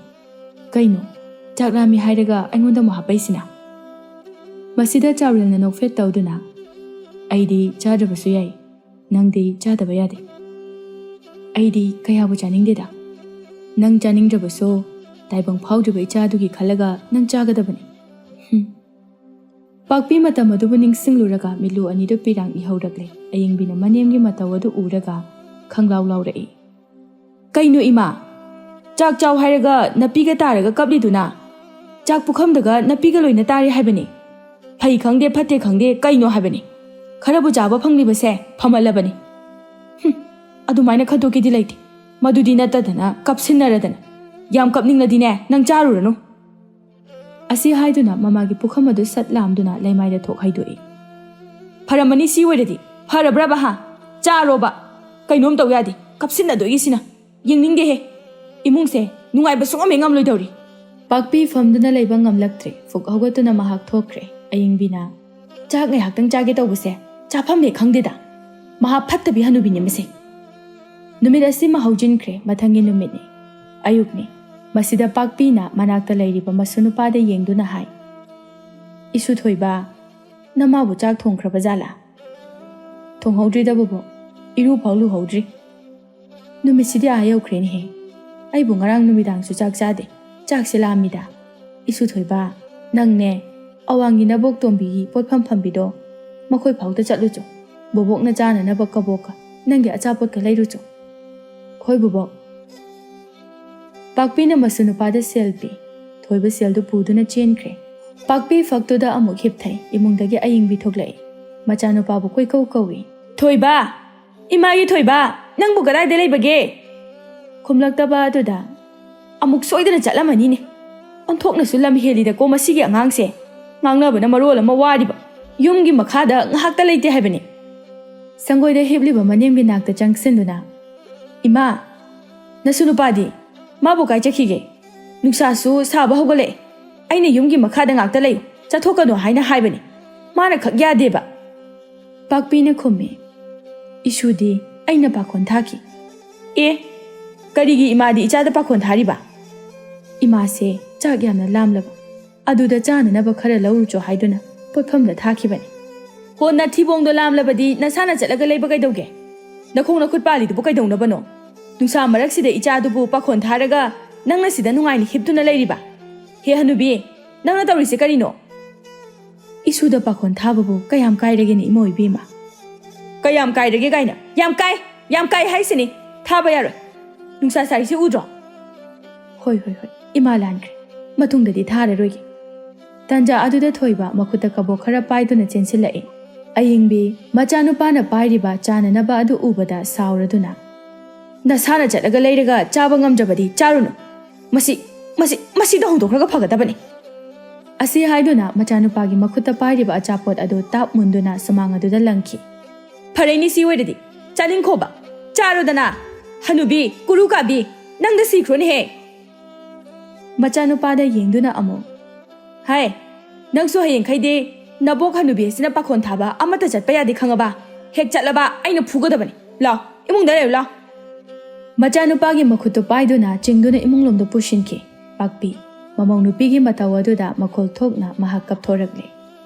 "ꯀꯩꯅꯣ, ꯆꯥꯛ ꯂꯥꯝꯃꯤ ꯍꯥꯏꯔꯒ ꯑꯩꯉꯣꯟꯗ ꯑꯃꯨꯛ ꯍꯥꯞꯄꯛꯏꯁꯤꯅ?" ꯃꯁꯤꯗ ꯆꯥꯎꯔꯦꯜꯅ ꯅꯣꯛꯐꯦꯠ ꯇꯧꯗꯨꯅ, "ꯑꯩꯗꯤ ꯆꯥꯗ꯭ꯔꯕꯁꯨ ꯌꯥꯏ, ꯅꯪꯗꯤ ꯆꯥꯗꯕ ꯌꯥꯗꯦ꯫" "ꯑꯩꯗꯤ ꯀꯌꯥꯕꯨ ꯆꯥꯅꯤꯡꯗꯦꯗ꯫ ꯅꯪ ꯆꯥꯅꯤꯡꯗ꯭ꯔꯕꯁꯨ ꯇꯥꯏꯕꯪ ꯐꯥꯎꯗ꯭ꯔꯤꯕ ꯏꯆꯥꯗꯨꯒꯤ ꯈꯜꯂꯒ ꯅꯪ ꯆꯥꯒꯗꯕꯅꯤ꯫" ꯍꯨꯝ꯫ ꯄꯥꯛꯄꯤ ꯃꯇꯝ ꯑꯗꯨꯕꯨ ꯅꯤꯡꯁꯤꯡꯂꯨꯔꯒ ꯃꯤꯠꯂꯨ ꯑꯅꯤꯗꯨ ꯄꯤꯔꯥꯡ ꯏꯍꯧꯔꯛꯂꯦ꯫ ꯑꯌꯤꯡꯕꯤꯅ ꯃꯅꯦꯝꯒꯤ ꯃꯇꯧ ꯑꯗꯨ ꯎꯔꯒ ꯈꯪꯂꯥꯎ ꯂꯥꯎꯔꯛꯏ꯫ "ꯀꯩꯅꯣ ꯏꯃꯥ? ꯆꯥꯛ ꯆꯥꯎ ꯍꯥꯏꯔꯒ ꯅꯥꯄꯤꯒ ꯇꯥꯔꯒ ꯀꯞꯂꯤꯗꯨꯅ? ꯆꯥꯛ ꯄꯨꯈꯝꯗꯒ ꯅꯥꯄꯤꯒ ꯂꯣꯏꯅ ꯇꯥꯔꯦ ꯍꯥꯏꯕꯅꯤ꯫ ꯐꯩ ꯈꯪꯗꯦ, ꯐꯠꯇꯦ ꯈꯪꯗꯦ, ꯀꯩꯅꯣ ꯍꯥꯏꯕꯅꯤ? ꯈꯔꯕꯨ ꯆꯥꯕ ꯐꯪꯂꯤꯕꯁꯦ ꯐꯝꯍꯜꯂꯕꯅꯤ꯫ ꯍꯨꯝ, ꯑꯗꯨꯃꯥꯏꯅ ꯈꯟꯗꯣꯛꯀꯦꯗꯤ ꯂꯩꯇꯦ꯫ ꯃꯗꯨꯗꯤ ꯅꯠꯇꯗꯅ ꯀꯞꯁꯤꯟꯅꯔꯗꯅ꯫ ꯌꯥꯝ ꯀꯞꯅꯤꯡꯂꯗꯤꯅꯦ, ꯅꯪ ꯆꯥꯔꯨꯔꯅꯨ꯫" ꯑꯁꯤ ꯍꯥꯏꯗꯨꯅ ꯃꯃꯥꯒꯤ ꯄꯨꯈꯝ ꯑꯗꯨ ꯁꯠ ꯂꯥꯝꯗꯨꯅ ꯂꯩꯃꯥꯏꯗ ꯊꯣꯛ ꯍꯩꯗꯣꯛꯏ꯫ "ꯐꯔꯝꯃꯅꯤ, ꯁꯤ ꯑꯣꯏꯔꯗꯤ꯫ ꯐꯔꯕ꯭ꯔꯕ, ꯍꯥ? ꯆꯥꯔꯣꯕ꯫ ꯀꯩꯅꯣꯝ ꯇꯧ ꯌꯥꯗꯦ, ꯀꯞꯁꯤꯟꯅꯗꯣꯏꯒꯤꯁꯤꯅ꯫" ꯌꯦꯡꯅꯤꯡꯗꯦꯍꯦ꯫ ꯏꯃꯨꯡꯁꯦ ꯅꯨꯡꯉꯥꯏꯕ ꯁꯨꯡꯉꯝ ꯍꯦꯛ ꯉꯝꯂꯣꯏꯗꯧꯔꯤ꯫ ꯄꯥꯛꯄꯤ ꯐꯝꯗꯨꯅ ꯂꯩꯕ ꯉꯝꯂꯛꯇ꯭ꯔꯦ꯫ ꯐꯨꯛ ꯍꯧꯒꯠꯇꯨꯅ ꯃꯍꯥꯛ ꯊꯣꯛꯈ꯭ꯔꯦ꯫ ꯑꯌꯤꯡꯕꯤꯅ, "ꯆꯥꯛ ꯉꯥꯏꯍꯥꯛꯇꯪ ꯆꯥꯒꯦ ꯇꯧꯕꯁꯦ ꯆꯥꯐꯝ ꯍꯦꯛ ꯈꯪꯗꯦꯗ꯫ ꯃꯍꯥ ꯐꯠꯇꯕꯤ ꯍꯅꯨꯕꯤꯅꯦ ꯃꯁꯦ꯫" ꯅꯨꯃꯤꯠ ꯑꯁꯤꯃ ꯍꯧꯖꯤꯟꯈ꯭ꯔꯦ꯫ ꯃꯊꯪꯒꯤ ꯅꯨꯃꯤꯠꯅꯤ꯫ ꯑꯌꯨꯛꯅꯤ꯫ ꯃꯁꯤꯗ ꯄꯥꯛꯄꯤꯅ ꯃꯅꯥꯛꯇ ꯂꯩꯔꯤꯕ ꯃꯁꯨ ꯅꯨꯄꯥꯗ ꯌꯦꯡꯗꯨꯅ ꯍꯥꯏ, "ꯏꯁꯨ ꯊꯣꯏꯕ, ꯅꯃꯥꯕꯨ ꯆꯥꯛ ꯊꯣꯡꯈ꯭ꯔꯕ ꯖꯥꯠꯂꯥ?" "ꯊꯣꯡꯍꯧꯗ꯭ꯔꯤꯗ ꯕꯣꯕꯣꯛ, ꯏꯔꯨ ꯐꯥꯎ ꯂꯨꯍꯧꯗ꯭ꯔꯤ꯫ ꯅꯨꯃꯤꯠꯁꯤꯗꯤ ꯑꯥ ꯌꯧꯈ꯭ꯔꯦꯅꯦꯍꯦ꯫ ꯑꯩꯕꯨ ꯉꯔꯥꯡ ꯅꯨꯃꯤꯗꯥꯡꯁꯨ ꯆꯥꯛ ꯆꯥꯗꯦ꯫ ꯆꯥꯛꯁꯦ ꯂꯥꯝꯃꯤꯗ꯫ ꯏꯁꯨ ꯊꯣꯏꯕ, ꯅꯪꯅꯦ, ꯑꯋꯥꯡꯒꯤ ꯅꯕꯣꯛ ꯇꯣꯝꯕꯤꯒꯤ ꯄꯣꯠꯐꯝ ꯐꯝꯕꯤꯗꯣ, ꯃꯈꯣꯏ ꯐꯥꯎꯗ ꯆꯠꯂꯨꯆꯣ꯫ ꯕꯣꯕꯣꯛꯅ ꯆꯥꯅꯅꯕ ꯀꯕꯣꯛꯀ ꯅꯪꯒꯤ ꯑꯆꯥꯄꯣꯠꯀ ꯂꯩꯔꯨꯆꯣ꯫" "ꯍꯣꯏ ꯕꯣꯕꯣꯛ꯫" ꯄꯥꯛꯄꯤꯅ ꯃꯁꯨ ꯅꯨꯄꯥꯗ ꯁꯦꯜ ꯄꯤ꯫ ꯊꯣꯏꯕ ꯁꯦꯜꯗꯨ ꯄꯨꯗꯨꯅ ꯆꯦꯟꯈ꯭ꯔꯦ꯫ ꯄꯥꯛꯄꯤ ꯐꯛꯇꯨꯗ ꯑꯃꯨꯛ ꯍꯤꯞꯊꯩ꯫ ꯏꯃꯨꯡꯗꯒꯤ ꯑꯌꯤꯡꯕꯤ ꯊꯣꯛꯂꯛꯏ꯫ ꯃꯆꯥꯅꯨꯄꯥꯕꯨ ꯀꯣꯏꯀꯧ ꯀꯧꯏ꯫ "ꯊꯣꯏꯕ! ꯏꯃꯥꯒꯤ ꯊꯣꯏꯕ! ꯅꯪꯕꯨ ꯀꯗꯥꯏꯗ ꯂꯩꯕꯒꯦ?" ꯈꯨꯝꯂꯛꯇꯕ ꯑꯗꯨꯗ, "ꯑꯃꯨꯛ ꯁꯣꯏꯗꯅ ꯆꯠꯂꯝꯃꯅꯤꯅꯦ꯫ ꯑꯣꯟꯊꯣꯛꯅꯁꯨ ꯂꯝ ꯍꯦꯜꯂꯤꯗꯀꯣ ꯃꯁꯤꯒꯤ ꯑꯉꯥꯡꯁꯦ꯫ ꯉꯥꯡꯅꯕꯅ ꯃꯔꯣꯜ ꯑꯃ ꯋꯥꯔꯤꯕ꯫ ꯌꯨꯝꯒꯤ ꯃꯈꯥꯗ ꯉꯥꯏꯍꯥꯛꯇ ꯂꯩꯇꯦ ꯍꯥꯏꯕꯅꯤ꯫" ꯁꯪꯒꯣꯏꯗ ꯍꯤꯞꯂꯤꯕ ꯃꯅꯦꯝꯒꯤ ꯅꯥꯛꯇ ꯆꯪꯁꯤꯟꯗꯨꯅ, "ꯏꯃꯥ, ꯅꯁꯨ ꯅꯨꯄꯥꯗꯤ? ꯃꯥꯕꯨ ꯀꯥꯏ ꯆꯠꯈꯤꯒꯦ? ꯅꯨꯡꯁꯥꯁꯨ ꯁꯥꯕ ꯍꯧꯒꯠꯂꯛꯑꯦ꯫ ꯑꯩꯅ ꯌꯨꯝꯒꯤ ꯃꯈꯥꯗ ꯉꯥꯛꯇ ꯂꯩꯌꯨ, ꯆꯠꯊꯣꯛꯀꯅꯨ ꯍꯥꯏꯅ ꯍꯥꯏꯕꯅꯤ꯫ ꯃꯥꯅ ꯈꯛ ꯌꯥꯗꯦꯕ꯫" ꯄꯥꯛꯄꯤꯅ ꯈꯨꯝꯃꯤ, "ꯏꯁꯨꯗꯤ ꯑꯩꯅ ꯄꯥꯈꯣꯟ ꯊꯥꯈꯤ꯫" "ꯑꯦ, ꯀꯔꯤꯒꯤ ꯏꯃꯥꯗꯤ ꯏꯆꯥꯗ ꯄꯥꯈꯣꯟ ꯊꯥꯔꯤꯕ?" "ꯏꯃꯥꯁꯦ ꯆꯥꯛ ꯌꯥꯝꯅ ꯂꯥꯝꯂꯕ, ꯑꯗꯨꯗ ꯆꯥꯅꯅꯕ ꯈꯔ ꯂꯧꯔꯨꯆꯣ ꯍꯥꯏꯗꯨꯅ ꯄꯣꯠꯐꯝꯗ ꯊꯥꯈꯤꯕꯅꯤ꯫" "ꯍꯣ, ꯅꯊꯤꯕꯣꯡꯗꯣ ꯂꯥꯝꯂꯕꯗꯤ ꯅꯁꯥꯅ ꯆꯠꯂꯒ ꯂꯩꯕ ꯀꯩꯗꯧꯒꯦ? ꯅꯈꯣꯡ ꯅꯈꯨꯠ ꯄꯥꯜꯂꯤꯗꯨꯕꯨ ꯀꯩꯗꯧꯅꯕꯅꯣ? ꯅꯨꯡꯁꯥ ꯃꯔꯛꯁꯤꯗ ꯏꯆꯥꯗꯨꯕꯨ ꯄꯥꯈꯣꯟ ꯊꯥꯔꯒ ꯅꯪꯅ ꯁꯤꯗ ꯅꯨꯡꯉꯥꯏꯅ ꯍꯤꯞꯇꯨꯅ ꯂꯩꯔꯤꯕ? ꯍꯦ ꯍꯅꯨꯕꯤ, ꯅꯪꯅ ꯇꯧꯔꯤꯁꯦ ꯀꯔꯤꯅꯣ?" "ꯏꯁꯨꯗ ꯄꯥꯈꯣꯟ ꯊꯥꯕꯕꯨ ꯀꯌꯥꯝ ꯀꯥꯏꯔꯒꯦꯅꯦ, ꯏꯃꯧ ꯏꯕꯦꯝꯃ?" "ꯀꯌꯥꯝ ꯀꯥꯏꯔꯒꯦ ꯀꯥꯏꯅ? ꯌꯥꯝ ꯀꯥꯏ! ꯌꯥꯝ ꯀꯥꯏ ꯍꯥꯏꯁꯤꯅꯤ! ꯊꯥꯕ ꯌꯥꯔꯣꯏ꯫ ꯅꯨꯡꯁꯥ ꯁꯥꯔꯤꯁꯤ ꯎꯗ꯭ꯔꯣ?" "ꯍꯣꯏ, ꯍꯣꯏ, ꯍꯣꯏ, ꯏꯃꯥ ꯂꯥꯟꯈ꯭ꯔꯦ꯫ ꯃꯇꯨꯡꯗꯗꯤ ꯊꯥꯔꯔꯣꯏꯒꯦ꯫" ꯇꯥꯟꯖꯥ ꯑꯗꯨꯗ ꯊꯣꯏꯕ ꯃꯈꯨꯠꯇ ꯀꯕꯣꯛ ꯈꯔ ꯄꯥꯏꯗꯨꯅ ꯆꯦꯟꯁꯤꯜꯂꯛꯏ꯫ ꯑꯌꯤꯡꯕꯤ, ꯃꯆꯥꯅꯨꯄꯥꯅ ꯄꯥꯏꯔꯤꯕ ꯆꯥꯅꯅꯕ ꯑꯗꯨ ꯎꯕꯗ ꯁꯥꯎꯔꯗꯨꯅ, "ꯅꯁꯥꯅ ꯆꯠꯂꯒ ꯂꯩꯔꯒ ꯆꯥꯕ ꯉꯝꯗ꯭ꯔꯕꯗꯤ ꯆꯥꯔꯨꯅꯨ꯫ ꯃꯁꯤ, ꯃꯁꯤ, ꯃꯁꯤꯗ ꯍꯧꯗꯣꯛꯈ꯭ꯔꯒ ꯐꯒꯗꯕꯅꯤ꯫" ꯑꯁꯤ ꯍꯥꯏꯗꯨꯅ ꯃꯆꯥꯅꯨꯄꯥꯒꯤ ꯃꯈꯨꯠꯇ ꯄꯥꯏꯔꯤꯕ ꯑꯆꯥꯄꯣꯠ ꯑꯗꯨ ꯇꯥꯞ ꯃꯨꯟꯗꯨꯅ ꯁꯨꯃꯥꯡ ꯑꯗꯨꯗ ꯂꯪꯈꯤ꯫ "ꯐꯔꯦꯅꯦ, ꯁꯤ ꯑꯣꯏꯔꯗꯤ ꯆꯥꯅꯤꯡꯈꯣꯕ, ꯆꯥꯔꯣꯗꯅ꯫ "ꯍꯅꯨꯕꯤ, ꯀꯨꯔꯨ ꯀꯥꯕꯤ, ꯅꯪꯗ ꯁꯤꯈ꯭ꯔꯣꯅꯦꯍꯦ!" ꯃꯆꯥꯅꯨꯄꯥꯗ ꯌꯦꯡꯗꯨꯅ ꯑꯃꯨꯛ, "ꯍꯥꯏ, ꯅꯪꯁꯨ ꯍꯌꯦꯡꯈꯩꯗꯤ ꯅꯕꯣꯛ ꯍꯅꯨꯕꯤ ꯑꯁꯤꯅ ꯄꯥꯈꯣꯟ ꯊꯥꯕ ꯑꯃꯠꯇ ꯆꯠꯄ ꯌꯥꯗꯦ, ꯈꯪꯉꯕ? ꯍꯦꯛ ꯆꯠꯂꯕ ꯑꯩꯅ ꯐꯨꯒꯗꯕꯅꯤ꯫ ꯂꯥꯎ, ꯏꯃꯨꯡꯗ ꯂꯩꯌꯨ, ꯂꯥꯎ!" ꯃꯆꯥꯅꯨꯄꯥꯒꯤ ꯃꯈꯨꯠꯇꯨ ꯄꯥꯏꯗꯨꯅ ꯆꯤꯡꯗꯨꯅ ꯏꯃꯨꯡꯂꯣꯝꯗ ꯄꯨꯁꯤꯟꯈꯤ꯫ ꯄꯥꯛꯄꯤ, ꯃꯃꯧ ꯅꯨꯄꯤꯒꯤ ꯃꯇꯧ ꯑꯗꯨꯗ ꯃꯈꯣꯜ ꯊꯣꯛꯅ ꯃꯍꯥꯛ ꯀꯞꯊꯣꯔꯛꯂꯦ꯫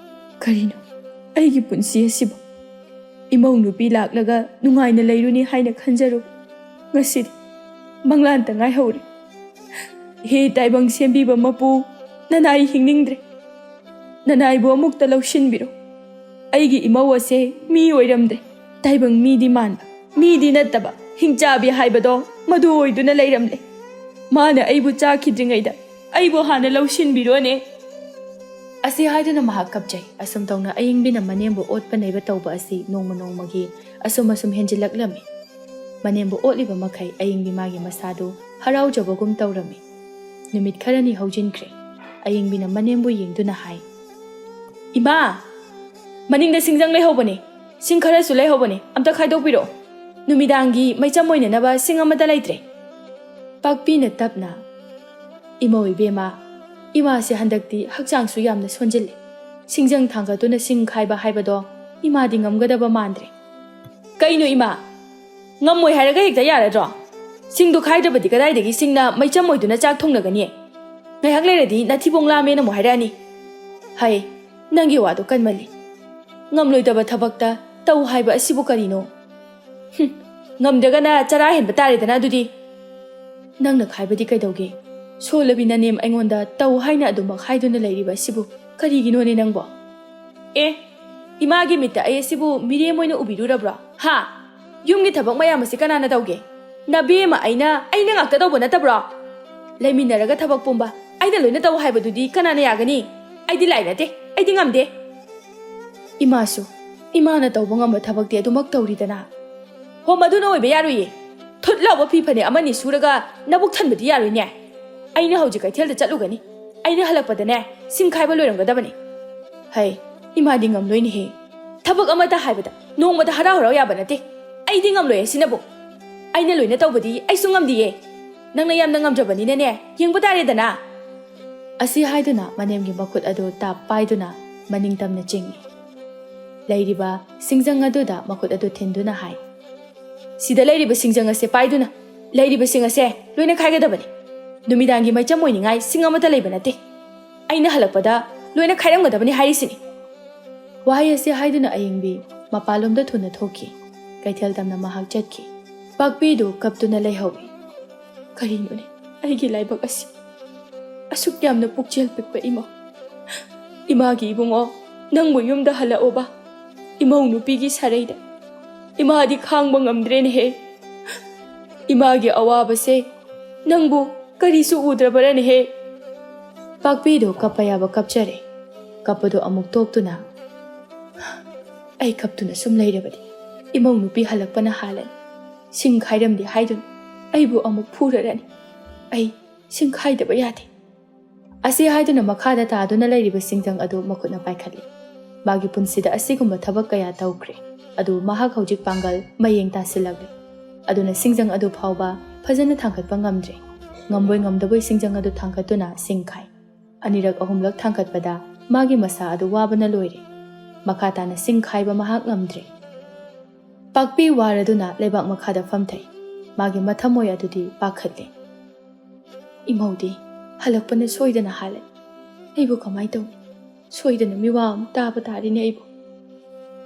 "ꯀꯔꯤꯅꯣ ꯑꯩꯒꯤ ꯄꯨꯟꯁꯤ ꯑꯁꯤꯕꯨ? ꯏꯃꯧ ꯅꯨꯄꯤ ꯂꯥꯛꯂꯒ ꯅꯨꯡꯉꯥꯏꯅ ꯂꯩꯔꯨꯅꯤ ꯍꯥꯏꯅ ꯈꯟꯖꯔꯨ꯫ ꯉꯁꯤꯗꯤ ꯃꯪꯂꯥꯟꯇ ꯉꯥꯏꯍꯧꯔꯦ꯫ ꯍꯦ ꯇꯥꯏꯕꯪ ꯁꯦꯝꯕꯤꯕ ꯃꯄꯨ, ꯅꯅꯥꯏ ꯍꯤꯡꯅꯤꯡꯗ꯭ꯔꯦ꯫ ꯅꯅꯥꯏꯕꯨ ꯑꯃꯨꯛꯇ ꯂꯧꯁꯤꯟꯕꯤꯔꯣ꯫ ꯑꯩꯒꯤ ꯏꯃꯧ ꯑꯁꯦ ꯃꯤ ꯑꯣꯏꯔꯝꯗ꯭ꯔꯦ꯫ ꯇꯥꯏꯕꯪ ꯃꯤꯗꯤ ꯃꯥꯟꯕ, ꯃꯤꯗꯤ ꯅꯠꯇꯕ, ꯍꯤꯡꯆꯥꯕꯤ ꯍꯥꯏꯕꯗꯣ ꯃꯗꯨ ꯑꯣꯏꯗꯨꯅ ꯂꯩꯔꯝꯂꯦ꯫ ꯃꯥꯅ ꯑꯩꯕꯨ ꯆꯥꯈꯤꯗ꯭ꯔꯤꯉꯩꯗ ꯑꯩꯕꯨ ꯍꯥꯟꯅ ꯂꯧꯁꯤꯟꯕꯤꯔꯣꯅꯦ꯫" ꯑꯁꯤ ꯍꯥꯏꯗꯨꯅ ꯃꯍꯥꯛ ꯀꯞꯆꯩ꯫ ꯑꯁꯨꯝ ꯇꯧꯅ ꯑꯌꯤꯡꯕꯤꯅ ꯃꯅꯦꯝꯕꯨ ꯑꯣꯠꯄ ꯅꯩꯕ ꯇꯧꯕ ꯑꯁꯤ ꯅꯣꯡꯃ ꯅꯣꯡꯃꯒꯤ ꯑꯁꯨꯝ ꯑꯁꯨꯝ ꯍꯦꯟꯖꯤꯜꯂꯛꯂꯝꯃꯤ꯫ ꯃꯅꯦꯝꯕꯨ ꯑꯣꯠꯂꯤꯕ ꯃꯈꯩ ꯑꯌꯤꯡꯕꯤ ꯃꯥꯒꯤ ꯃꯁꯥꯗꯨ ꯍꯔꯥꯎꯖꯕꯒꯨꯝ ꯇꯧꯔꯝꯃꯤ꯫ ꯅꯨꯃꯤꯠ ꯈꯔꯅꯤ ꯍꯧꯖꯤꯟꯈ꯭ꯔꯦ꯫ ꯑꯌꯤꯡꯕꯤꯅ ꯃꯅꯦꯝꯕꯨ ꯌꯦꯡꯗꯨꯅ ꯍꯥꯏ, "ꯏꯃꯥ, ꯃꯅꯤꯡꯗ ꯁꯤꯡꯖꯪ ꯂꯩꯍꯧꯕꯅꯦ, ꯁꯤꯡ ꯈꯔꯁꯨ ꯂꯩꯍꯧꯕꯅꯦ, ꯑꯝꯇ ꯈꯥꯏꯗꯣꯛꯄꯤꯔꯛꯑꯣ꯫ ꯅꯨꯃꯤꯗꯥꯡꯒꯤ ꯃꯩꯆꯝ ꯑꯣꯏꯅꯅꯕ ꯁꯤꯡ ꯑꯃꯠꯇ ꯂꯩꯇ꯭ꯔꯦ꯫" ꯄꯥꯛꯄꯤꯅ ꯇꯞꯅ, "ꯏꯃꯧ ꯏꯕꯦꯝꯃ, ꯏꯃꯥꯁꯦ ꯍꯟꯗꯛꯇꯤ ꯍꯛꯆꯥꯡꯁꯨ ꯌꯥꯝꯅ ꯁꯣꯟꯖꯤꯜꯂꯦ꯫ ꯁꯤꯡꯖꯪ ꯊꯥꯡꯒꯠꯇꯨꯅ ꯁꯤꯡ ꯈꯥꯏꯕ ꯍꯥꯏꯕꯗꯣ ꯏꯃꯥꯗꯤ ꯉꯝꯒꯗꯕ ꯃꯥꯟꯗ꯭ꯔꯦ꯫" "ꯀꯩꯅꯣ ꯏꯃꯥ? ꯉꯝꯃꯣꯏ ꯍꯥꯏꯔꯒ ꯍꯦꯛꯇ ꯌꯥꯔꯗ꯭ꯔꯣ? ꯁꯤꯡꯗꯣ ꯈꯥꯏꯗ꯭ꯔꯕꯗꯤ ꯀꯗꯥꯏꯗꯒꯤ ꯁꯤꯡꯅ ꯃꯩꯆꯝ ꯑꯣꯏꯗꯨꯅ ꯆꯥꯛ ꯊꯣꯡꯅꯒꯅꯤ? ꯉꯥꯏꯍꯥꯛ ꯂꯩꯔꯗꯤ ꯅꯊꯤꯕꯣꯡ ꯂꯥꯝꯃꯦꯅ ꯑꯃꯨꯛ ꯍꯥꯏꯔꯛꯑꯅꯤ꯫ ꯍꯩ, ꯅꯪꯒꯤ ꯋꯥꯗꯣ ꯀꯟꯃꯜꯂꯤ꯫ ꯉꯝꯂꯣꯏꯗꯕ ꯊꯕꯛꯇ ꯇꯧ ꯍꯥꯏꯕ ꯑꯁꯤꯕꯨ ꯀꯔꯤꯅꯣ? ꯍꯨꯝ, ꯉꯝꯗ꯭ꯔꯒꯅ ꯆꯔꯥ ꯍꯦꯟꯕ ꯇꯥꯔꯦꯗꯅ ꯑꯗꯨꯗꯤ꯫ ꯅꯪꯅ ꯈꯥꯏꯕꯗꯤ ꯀꯩꯗꯧꯒꯦ? ꯁꯣꯜꯂꯕꯤ ꯅꯅꯦꯝ ꯑꯩꯉꯣꯟꯗ ꯇꯧ ꯍꯥꯏꯅ ꯑꯗꯨꯃꯛ ꯍꯥꯏꯗꯨꯅ ꯂꯩꯔꯤꯕ ꯑꯁꯤꯕꯨ ꯀꯔꯤꯒꯤꯅꯣꯅꯦ ꯅꯪꯕꯣ?" "ꯑꯦ, ꯏꯃꯥꯒꯤ ꯃꯤꯠꯇ ꯑꯩ ꯑꯁꯤꯕꯨ ꯃꯤꯔꯦꯝ ꯑꯣꯏꯅ ꯎꯕꯤꯔꯨꯔꯕ꯭ꯔꯣ? ꯍꯥ? ꯌꯨꯝꯒꯤ ꯊꯕꯛ ꯃꯌꯥꯝ ꯑꯁꯤ ꯀꯅꯥꯅ ꯇꯧꯒꯦ? ꯅꯕꯦꯝꯃ ꯑꯩꯅ, ꯑꯩꯅ ꯉꯥꯛꯇ ꯇꯧꯕ ꯅꯠꯇꯕ꯭ꯔꯣ? ꯂꯩꯃꯤꯟꯅꯔꯒ ꯊꯕꯛ ꯄꯨꯝꯕ ꯑꯩꯅ ꯂꯣꯏꯅ ꯇꯧ ꯍꯥꯏꯕꯗꯨꯗꯤ ꯀꯅꯥꯅ ꯌꯥꯒꯅꯤ? ꯑꯩꯗꯤ ꯂꯥꯏ ꯅꯠꯇꯦ, ꯑꯩꯗꯤ ꯉꯝꯗꯦ꯫" "ꯏꯃꯥꯁꯨ, ꯏꯃꯥꯅ ꯇꯧꯕ ꯉꯝꯕ ꯊꯕꯛꯇꯤ ꯑꯗꯨꯃꯛ ꯇꯧꯔꯤꯗꯅ꯫" "ꯍꯣ, ꯃꯗꯨꯅ ꯑꯣꯏꯕ ꯌꯥꯔꯣꯏꯌꯦ꯫ ꯊꯨꯠ ꯂꯥꯎꯕ ꯐꯤ ꯐꯅꯦꯛ ꯑꯃꯅꯤ ꯁꯨꯔꯒ ꯅꯕꯨꯛ ꯊꯟꯕꯗꯤ ꯌꯥꯔꯣꯏꯅꯦ꯫ ꯑꯩꯅ ꯍꯧꯖꯤꯛ ꯀꯩꯊꯦꯜꯗ ꯆꯠꯂꯨꯒꯅꯤ꯫ ꯑꯩꯅ ꯍꯜꯂꯛꯄꯗꯅꯦ, ꯁꯤꯡ ꯈꯥꯏꯕ ꯂꯣꯏꯔꯝꯒꯗꯕꯅꯤ꯫" "ꯍꯩ, ꯏꯃꯥꯗꯤ ꯉꯝꯂꯣꯏꯅꯦꯍꯦ꯫ ꯊꯕꯛ ꯑꯃꯇ ꯍꯥꯏꯕꯗ ꯅꯣꯡꯃꯗ ꯍꯔꯥꯎ ꯍꯔꯥꯎ ꯌꯥꯕ ꯅꯠꯇꯦ꯫ ꯑꯩꯗꯤ ꯉꯝꯂꯣꯏ ꯑꯁꯤꯅꯕꯨ꯫ ꯑꯩꯅ ꯂꯣꯏꯅ ꯇꯧꯕꯗꯤ ꯑꯩꯁꯨ ꯉꯝꯗꯤꯌꯦ꯫ ꯅꯪꯅ ꯌꯥꯝꯅ ꯉꯝꯖꯕꯅꯤꯅꯅꯦ, ꯌꯦꯡꯕ ꯇꯥꯔꯦꯗꯅ꯫ ꯑꯁꯤ ꯍꯥꯏꯗꯨꯅ ꯃꯅꯦꯝꯒꯤ ꯃꯈꯨꯠ ꯑꯗꯨ ꯇꯥꯞ ꯄꯥꯏꯗꯨꯅ ꯃꯅꯤꯡ ꯇꯝꯅ ꯆꯤꯡꯏ꯫ ꯂꯩꯔꯤꯕ ꯁꯤꯡꯖꯪ ꯑꯗꯨꯗ ꯃꯈꯨꯠ ꯑꯗꯨ ꯊꯤꯟꯗꯨꯅ ꯍꯥꯏ, "ꯁꯤꯗ ꯂꯩꯔꯤꯕ ꯁꯤꯡꯖꯪ ꯑꯁꯦ ꯄꯥꯏꯗꯨꯅ ꯂꯩꯔꯤꯕꯁꯤꯡ ꯑꯁꯦ ꯂꯣꯏꯅ ꯈꯥꯏꯒꯗꯕꯅꯤ꯫ ꯅꯨꯃꯤꯗꯥꯡꯒꯤ ꯃꯩꯆꯝ ꯑꯣꯏꯅꯤꯡꯉꯥꯏ ꯁꯤꯡ ꯑꯃꯠꯇ ꯂꯩꯕ ꯅꯠꯇꯦ꯫ ꯑꯩꯅ ꯍꯜꯂꯛꯄꯗ ꯂꯣꯏꯅ ꯈꯥꯏꯔꯝꯒꯗꯕꯅꯤ ꯍꯥꯏꯔꯤꯁꯤꯅꯤ꯫" ꯋꯥꯍꯩ ꯑꯁꯤ ꯍꯥꯏꯗꯨꯅ ꯑꯌꯤꯡꯕꯤ ꯃꯄꯥꯟꯂꯣꯝꯗ ꯊꯨꯅ ꯊꯣꯛꯈꯤ꯫ ꯀꯩꯊꯦꯜ ꯇꯝꯅ ꯃꯍꯥꯛ ꯆꯠꯈꯤ꯫ ꯄꯥꯛꯄꯤꯗꯨ ꯀꯞꯇꯨꯅ ꯂꯩꯍꯧꯏ꯫ "ꯀꯔꯤꯅꯣꯅꯦ ꯑꯩꯒꯤ ꯂꯥꯏꯕꯛ ꯑꯁꯤ? ꯑꯁꯨꯛ ꯌꯥꯝꯅ ꯄꯨꯛꯆꯦꯜ ꯄꯤꯛꯄ ꯏꯃꯧ꯫ ꯏꯃꯥꯒꯤ ꯏꯕꯨꯡꯉꯣ, ꯅꯪꯕꯨ ꯌꯨꯝꯗ ꯍꯜꯂꯛꯑꯣꯕ꯫ ꯏꯃꯧ ꯅꯨꯄꯤꯒꯤ ꯁꯥꯔꯩꯗ ꯏꯃꯥꯗꯤ ꯈꯥꯡꯕ ꯉꯝꯗ꯭ꯔꯦꯅꯦꯍꯦ꯫ ꯏꯃꯥꯒꯤ ꯑꯋꯥꯕꯁꯦ ꯅꯪꯕꯨ ꯀꯔꯤꯁꯨ ꯎꯗ꯭ꯔꯕꯔꯅꯦꯍꯦ?" ꯄꯥꯛꯄꯤꯗꯨ ꯀꯞꯄ ꯌꯥꯕ ꯀꯞꯆꯔꯦ꯫ ꯀꯞꯄꯗꯨ ꯑꯃꯨꯛ ꯇꯣꯛꯇꯨꯅ, "ꯑꯩ ꯀꯞꯇꯨꯅ ꯁꯨꯝ ꯂꯩꯔꯕꯗꯤ ꯏꯃꯧ ꯅꯨꯄꯤ ꯍꯜꯂꯛꯄꯅ ꯍꯥꯜꯂꯅꯤ꯫ ꯁꯤꯡ ꯈꯥꯏꯔꯝꯗꯦ ꯍꯥꯏꯗꯨꯅ ꯑꯩꯕꯨ ꯑꯃꯨꯛ ꯐꯨꯔꯔꯅꯤ꯫ ꯑꯩ ꯁꯤꯡ ꯈꯥꯏꯗꯕ ꯌꯥꯗꯦ꯫" ꯑꯁꯤ ꯍꯥꯏꯗꯨꯅ ꯃꯈꯥꯗ ꯇꯥꯗꯨꯅ ꯂꯩꯔꯤꯕ ꯁꯤꯡꯖꯪ ꯑꯗꯨ ꯃꯈꯨꯠꯅ ꯄꯥꯏꯈꯠꯂꯤ꯫ ꯃꯥꯒꯤ ꯄꯨꯟꯁꯤꯗ ꯑꯁꯤꯒꯨꯝꯕ ꯊꯕꯛ ꯀꯌꯥ ꯇꯧꯈ꯭ꯔꯦ, ꯑꯗꯨ ꯃꯍꯥꯛ ꯍꯧꯖꯤꯛ ꯄꯥꯡꯒꯜ ꯃꯌꯦꯡ ꯇꯥꯁꯤꯜꯂꯛꯂꯦ꯫ ꯑꯗꯨꯅ ꯁꯤꯡꯖꯪ ꯑꯗꯨ ꯐꯥꯎꯕ ꯐꯖꯅ ꯊꯥꯡꯒꯠꯄ ꯉꯝꯗ꯭ꯔꯦ꯫ ꯉꯝꯕꯣꯏ ꯉꯝꯗꯕꯣꯏ ꯁꯤꯡꯖꯪ ꯑꯗꯨ ꯊꯥꯡꯒꯠꯇꯨꯅ ꯁꯤꯡ ꯈꯥꯏ꯫ ꯑꯅꯤꯔꯛ ꯑꯍꯨꯝꯂꯛ ꯊꯥꯡꯒꯠꯄꯗ ꯃꯥꯒꯤ ꯃꯁꯥ ꯑꯗꯨ ꯋꯥꯕꯅ ꯂꯣꯏꯔꯦ꯫ ꯃꯈꯥ ꯇꯥꯅ ꯁꯤꯡ ꯈꯥꯏꯕ ꯃꯍꯥꯛ ꯉꯝꯗ꯭ꯔꯦ꯫ ꯄꯥꯛꯄꯤ ꯋꯥꯔꯗꯨꯅ ꯂꯩꯕꯥꯛ ꯃꯈꯥꯗ ꯐꯝꯊꯩ꯫ ꯃꯥꯒꯤ ꯃꯊꯃꯣꯏ ꯑꯗꯨꯗꯤ ꯄꯥꯈꯠꯂꯦ꯫ "ꯏꯃꯧꯗꯤ ꯍꯜꯂꯛꯄꯅ ꯁꯣꯏꯗꯅ ꯍꯥꯜꯂꯦ꯫ ꯑꯩꯕꯨ ꯀꯃꯥꯏ ꯇꯧꯅꯤ? ꯁꯣꯏꯗꯅ ꯃꯤꯋꯥ ꯑꯃꯨꯛ ꯇꯥꯕ ꯇꯥꯔꯤꯅꯦ ꯑꯩꯕꯨ꯫"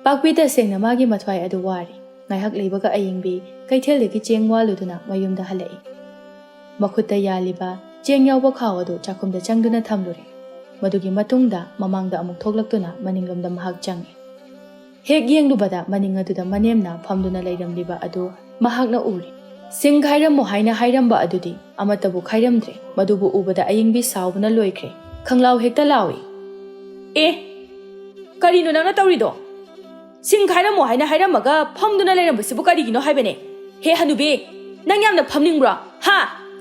ꯄꯥꯛꯄꯤ ꯇꯁꯦꯡꯅ ꯃꯥꯒꯤ ꯃꯊ꯭ꯋꯥꯏ ꯑꯗꯨ ꯋꯥꯔꯤ꯫ ꯉꯥꯏꯍꯥꯛ ꯂꯩꯕꯒ ꯑꯌꯤꯡꯕꯤ ꯀꯩꯊꯦꯜꯗꯒꯤ ꯆꯦꯡ ꯋꯥꯜꯂꯨꯗꯨꯅ ꯃꯌꯨꯝꯗ ꯍꯜꯂꯛꯏ꯫ ꯃꯈꯨꯠꯇ ꯌꯥꯜꯂꯤꯕ ꯆꯦꯡ ꯌꯥꯎꯕ ꯈꯥꯎ ꯑꯗꯨ ꯆꯥꯛꯈꯨꯝꯗ ꯆꯪꯗꯨꯅ ꯊꯝꯂꯨꯔꯦ꯫ ꯃꯗꯨꯒꯤ ꯃꯇꯨꯡꯗ ꯃꯃꯥꯡꯗ ꯑꯃꯨꯛ ꯊꯣꯛꯂꯛꯇꯨꯅ ꯃꯅꯤꯡꯂꯣꯝꯗ ꯃꯍꯥꯛ ꯆꯪꯉꯤ꯫ ꯍꯦꯛ ꯌꯦꯡꯂꯨꯕꯗ ꯃꯅꯤꯡ ꯑꯗꯨꯗ ꯃꯅꯦꯝꯅ ꯐꯝꯗꯨꯅ ꯂꯩꯔꯝꯂꯤꯕ ꯑꯗꯨ ꯃꯍꯥꯛꯅ ꯎꯔꯦ꯫ "ꯁꯤꯡ ꯈꯥꯏꯔꯝꯃꯣ ꯍꯥꯏꯅ ꯍꯥꯏꯔꯝꯕ ꯑꯗꯨꯗꯤ ꯑꯃꯠꯇꯕꯨ ꯈꯥꯏꯔꯝꯗ꯭ꯔꯦ꯫" ꯃꯗꯨꯕꯨ ꯎꯕꯗ ꯑꯌꯤꯡꯕꯤ ꯁꯥꯎꯕꯅ ꯂꯣꯏꯈ꯭ꯔꯦ꯫ ꯈꯪꯂꯥꯎ ꯍꯦꯛꯇ ꯂꯥꯎꯏ, "ꯑꯦ, ꯀꯔꯤꯅꯣ ꯅꯪꯅ ꯇꯧꯔꯤꯗꯣ? ꯁꯤꯡ ꯈꯥꯏꯔꯝꯃꯣ ꯍꯥꯏꯅ ꯍꯥꯏꯔꯝꯃꯒ ꯐꯝꯗꯨꯅ ꯂꯩꯔꯝꯕꯁꯤꯕꯨ ꯀꯔꯤꯒꯤꯅꯣ ꯍꯥꯏꯕꯅꯦ? ꯍꯦ ꯍꯅꯨꯕꯤ, ꯅꯪ ꯌꯥꯝꯅ ꯐꯝꯅꯤꯡꯕ꯭ꯔꯣ? ꯍꯥ?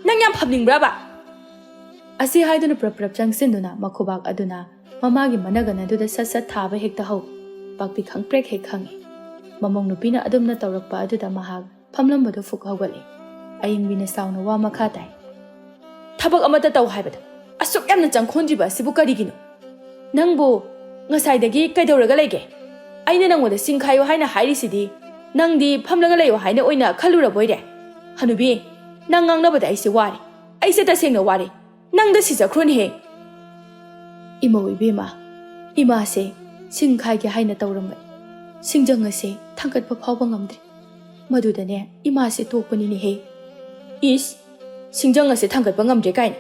ꯅꯪ ꯌꯥꯝ ꯐꯝꯅꯤꯡꯕ꯭ꯔꯕ?" ꯑꯁꯤ ꯍꯥꯏꯗꯨꯅ ꯄ꯭ꯔꯞ ꯄ꯭ꯔꯞ ꯆꯪꯁꯤꯟꯗꯨꯅ ꯃꯈꯨꯕꯥꯛ ꯑꯗꯨꯅ ꯃꯃꯥꯒꯤ ꯃꯅꯒꯟ ꯑꯗꯨꯗ ꯁꯠ ꯁꯠ ꯊꯥꯕ ꯍꯦꯛꯇ ꯍꯧꯏ꯫ ꯄꯥꯛꯄꯤ ꯈꯪꯄ꯭ꯔꯦꯛ ꯍꯦꯛ ꯈꯪꯏ꯫ ꯃꯃꯧ ꯅꯨꯄꯤꯅ ꯑꯗꯨꯝꯅ ꯇꯧꯔꯛꯄ ꯑꯗꯨꯗ ꯃꯍꯥꯛ ꯐꯝꯂꯝꯕꯗꯨ ꯐꯨꯛ ꯍꯧꯒꯠꯂꯦ꯫ ꯑꯌꯤꯡꯕꯤꯅ ꯁꯥꯎꯅ ꯋꯥ ꯃꯈꯥ ꯇꯥꯏ꯫ "ꯊꯕꯛ ꯑꯃꯠꯇ ꯇꯧ ꯍꯥꯏꯕꯗ ꯑꯁꯨꯛ ꯌꯥꯝꯅ ꯆꯪꯈꯣꯟꯗ꯭ꯔꯤꯕ ꯑꯁꯤꯕꯨ ꯀꯔꯤꯒꯤꯅꯣ? ꯅꯪꯕꯨ ꯉꯁꯥꯏꯗꯒꯤ ꯀꯩꯗꯧꯔꯒ ꯂꯩꯒꯦ? ꯑꯩꯅ ꯅꯪꯉꯣꯟꯗ ꯁꯤꯡ ꯈꯥꯏꯌꯨ ꯍꯥꯏꯅ ꯍꯥꯏꯔꯤꯁꯤꯗꯤ ꯅꯪꯗꯤ ꯐꯝꯂꯒ ꯂꯩꯌꯨ ꯍꯥꯏꯅ ꯑꯣꯏꯅ ꯈꯜꯂꯨꯔꯕꯣꯏꯔꯦ? ꯍꯅꯨꯕꯤ, ꯅꯪ ꯉꯥꯡꯅꯕꯗ ꯑꯩꯁꯦ ꯋꯥꯔꯦ꯫ ꯑꯩꯁꯦ ꯇꯁꯦꯡꯅ ꯋꯥꯔꯦ꯫ ꯅꯪꯗ ꯁꯤꯖꯈ꯭ꯔꯣꯅꯦꯍꯦ꯫" "ꯏꯃꯧ ꯏꯕꯦꯝꯃ, ꯏꯃꯥꯁꯦ ꯁꯤꯡ ꯈꯥꯏꯒꯦ ꯍꯥꯏꯅ ꯇꯧꯔꯝꯕꯅꯤ꯫ ꯁꯤꯡꯖꯪ ꯑꯁꯦ ꯊꯥꯡꯒꯠꯄ ꯐꯥꯎꯕ ꯉꯝꯗ꯭ꯔꯤ꯫ ꯃꯗꯨꯗꯅꯦ ꯏꯃꯥꯁꯦ ꯇꯣꯛꯄꯅꯤꯅꯦꯍꯦ꯫" "ꯏꯁ, ꯁꯤꯡꯖꯪ ꯑꯁꯦ ꯊꯥꯡꯒꯠꯄ ꯉꯝꯗ꯭ꯔꯦ ꯀꯥꯏꯅ꯫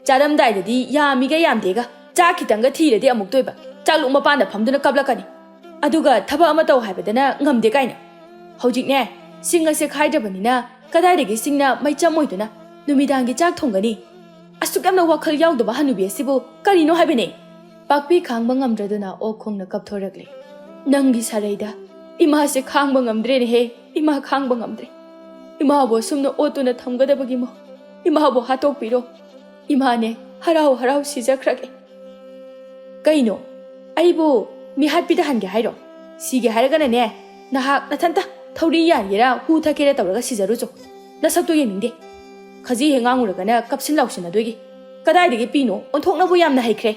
ꯆꯥꯔꯝꯗꯥꯏꯗꯗꯤ ꯌꯥꯝꯃꯤꯒ ꯌꯥꯝꯗꯦꯒ ꯆꯥꯛ ꯈꯤꯇꯪꯒ ꯊꯤꯔꯗꯤ ꯑꯃꯨꯛꯇꯣꯏꯕ꯫ ꯆꯥꯛꯂꯨꯛ ꯃꯄꯥꯟꯗ ꯐꯝꯗꯨꯅ ꯀꯞꯂꯛꯀꯅꯤ꯫ ꯑꯗꯨꯒ ꯊꯕꯛ ꯑꯃ ꯇꯧ ꯍꯥꯏꯕꯗꯅ ꯉꯝꯗꯦ ꯀꯥꯏꯅ꯫ ꯍꯧꯖꯤꯛꯅꯦ ꯁꯤꯡ ꯑꯁꯦ ꯈꯥꯏꯗ꯭ꯔꯕꯅꯤꯅ ꯀꯗꯥꯏꯗꯒꯤ ꯁꯤꯡꯅ ꯃꯩꯆꯝ ꯑꯣꯏꯗꯨꯅ ꯅꯨꯃꯤꯗꯥꯡꯒꯤ ꯆꯥꯛ ꯊꯣꯡꯒꯅꯤ? ꯑꯁꯨꯛ ꯌꯥꯝꯅ ꯋꯥꯈꯜ ꯌꯥꯎꯗꯕ ꯍꯅꯨꯕꯤ ꯑꯁꯤꯕꯨ ꯀꯔꯤꯅꯣ ꯍꯥꯏꯕꯅꯦ?" ꯄꯥꯛꯄꯤ ꯈꯥꯡꯕ ꯉꯝꯗ꯭ꯔꯗꯨꯅ ꯑꯣꯛ ꯈꯣꯡꯅ ꯀꯞꯊꯣꯔꯛꯂꯦ꯫ "ꯅꯪꯒꯤ ꯁꯥꯔꯩꯗ ꯏꯃꯥꯁꯦ ꯈꯥꯡꯕ ꯉꯝꯗ꯭ꯔꯦꯅꯦꯍꯦ, ꯏꯃꯥ ꯈꯥꯡꯕ ꯉꯝꯗ꯭ꯔꯦ꯫ ꯏꯃꯥꯕꯨ ꯑꯁꯨꯝꯅ ꯑꯣꯠꯇꯨꯅ ꯊꯝꯒꯗꯕꯒꯤ ꯃꯍꯨꯠ ꯏꯃꯥꯕꯨ ꯍꯥꯠꯇꯣꯛꯄꯤꯔꯣ꯫ ꯏꯃꯥꯅꯦ ꯍꯔꯥꯎ ꯍꯔꯥꯎ ꯁꯤꯖꯈ꯭ꯔꯒꯦ꯫" "ꯀꯩꯅꯣ? ꯑꯩꯕꯨ ꯃꯤꯍꯥꯠ ꯄꯤꯗꯍꯟꯒꯦ ꯍꯥꯏꯔꯣ? ꯁꯤꯒꯦ ꯍꯥꯏꯔꯒꯅꯅꯦ, ꯅꯍꯥꯛ ꯅꯊꯟꯇ ꯊꯧꯔꯤ ꯌꯥꯟꯒꯦꯔꯥ ꯍꯨ ꯊꯛꯀꯦꯔꯥ ꯇꯧꯔꯒ ꯁꯤꯖꯔꯨꯆꯣ꯫ ꯅꯁꯛꯇꯣ ꯌꯦꯡꯅꯤꯡꯗꯦ꯫ ꯈꯖꯤ ꯍꯦꯛ ꯉꯥꯡꯉꯨꯔꯒꯅ ꯀꯞꯁꯤꯟ ꯂꯥꯎꯁꯤꯟꯅꯗꯣꯏꯒꯤ꯫ ꯀꯗꯥꯏꯗꯒꯤ ꯄꯤꯅꯣ? ꯑꯣꯟꯊꯣꯛꯅꯕꯨ ꯌꯥꯝꯅ ꯍꯩꯈ꯭ꯔꯦ꯫"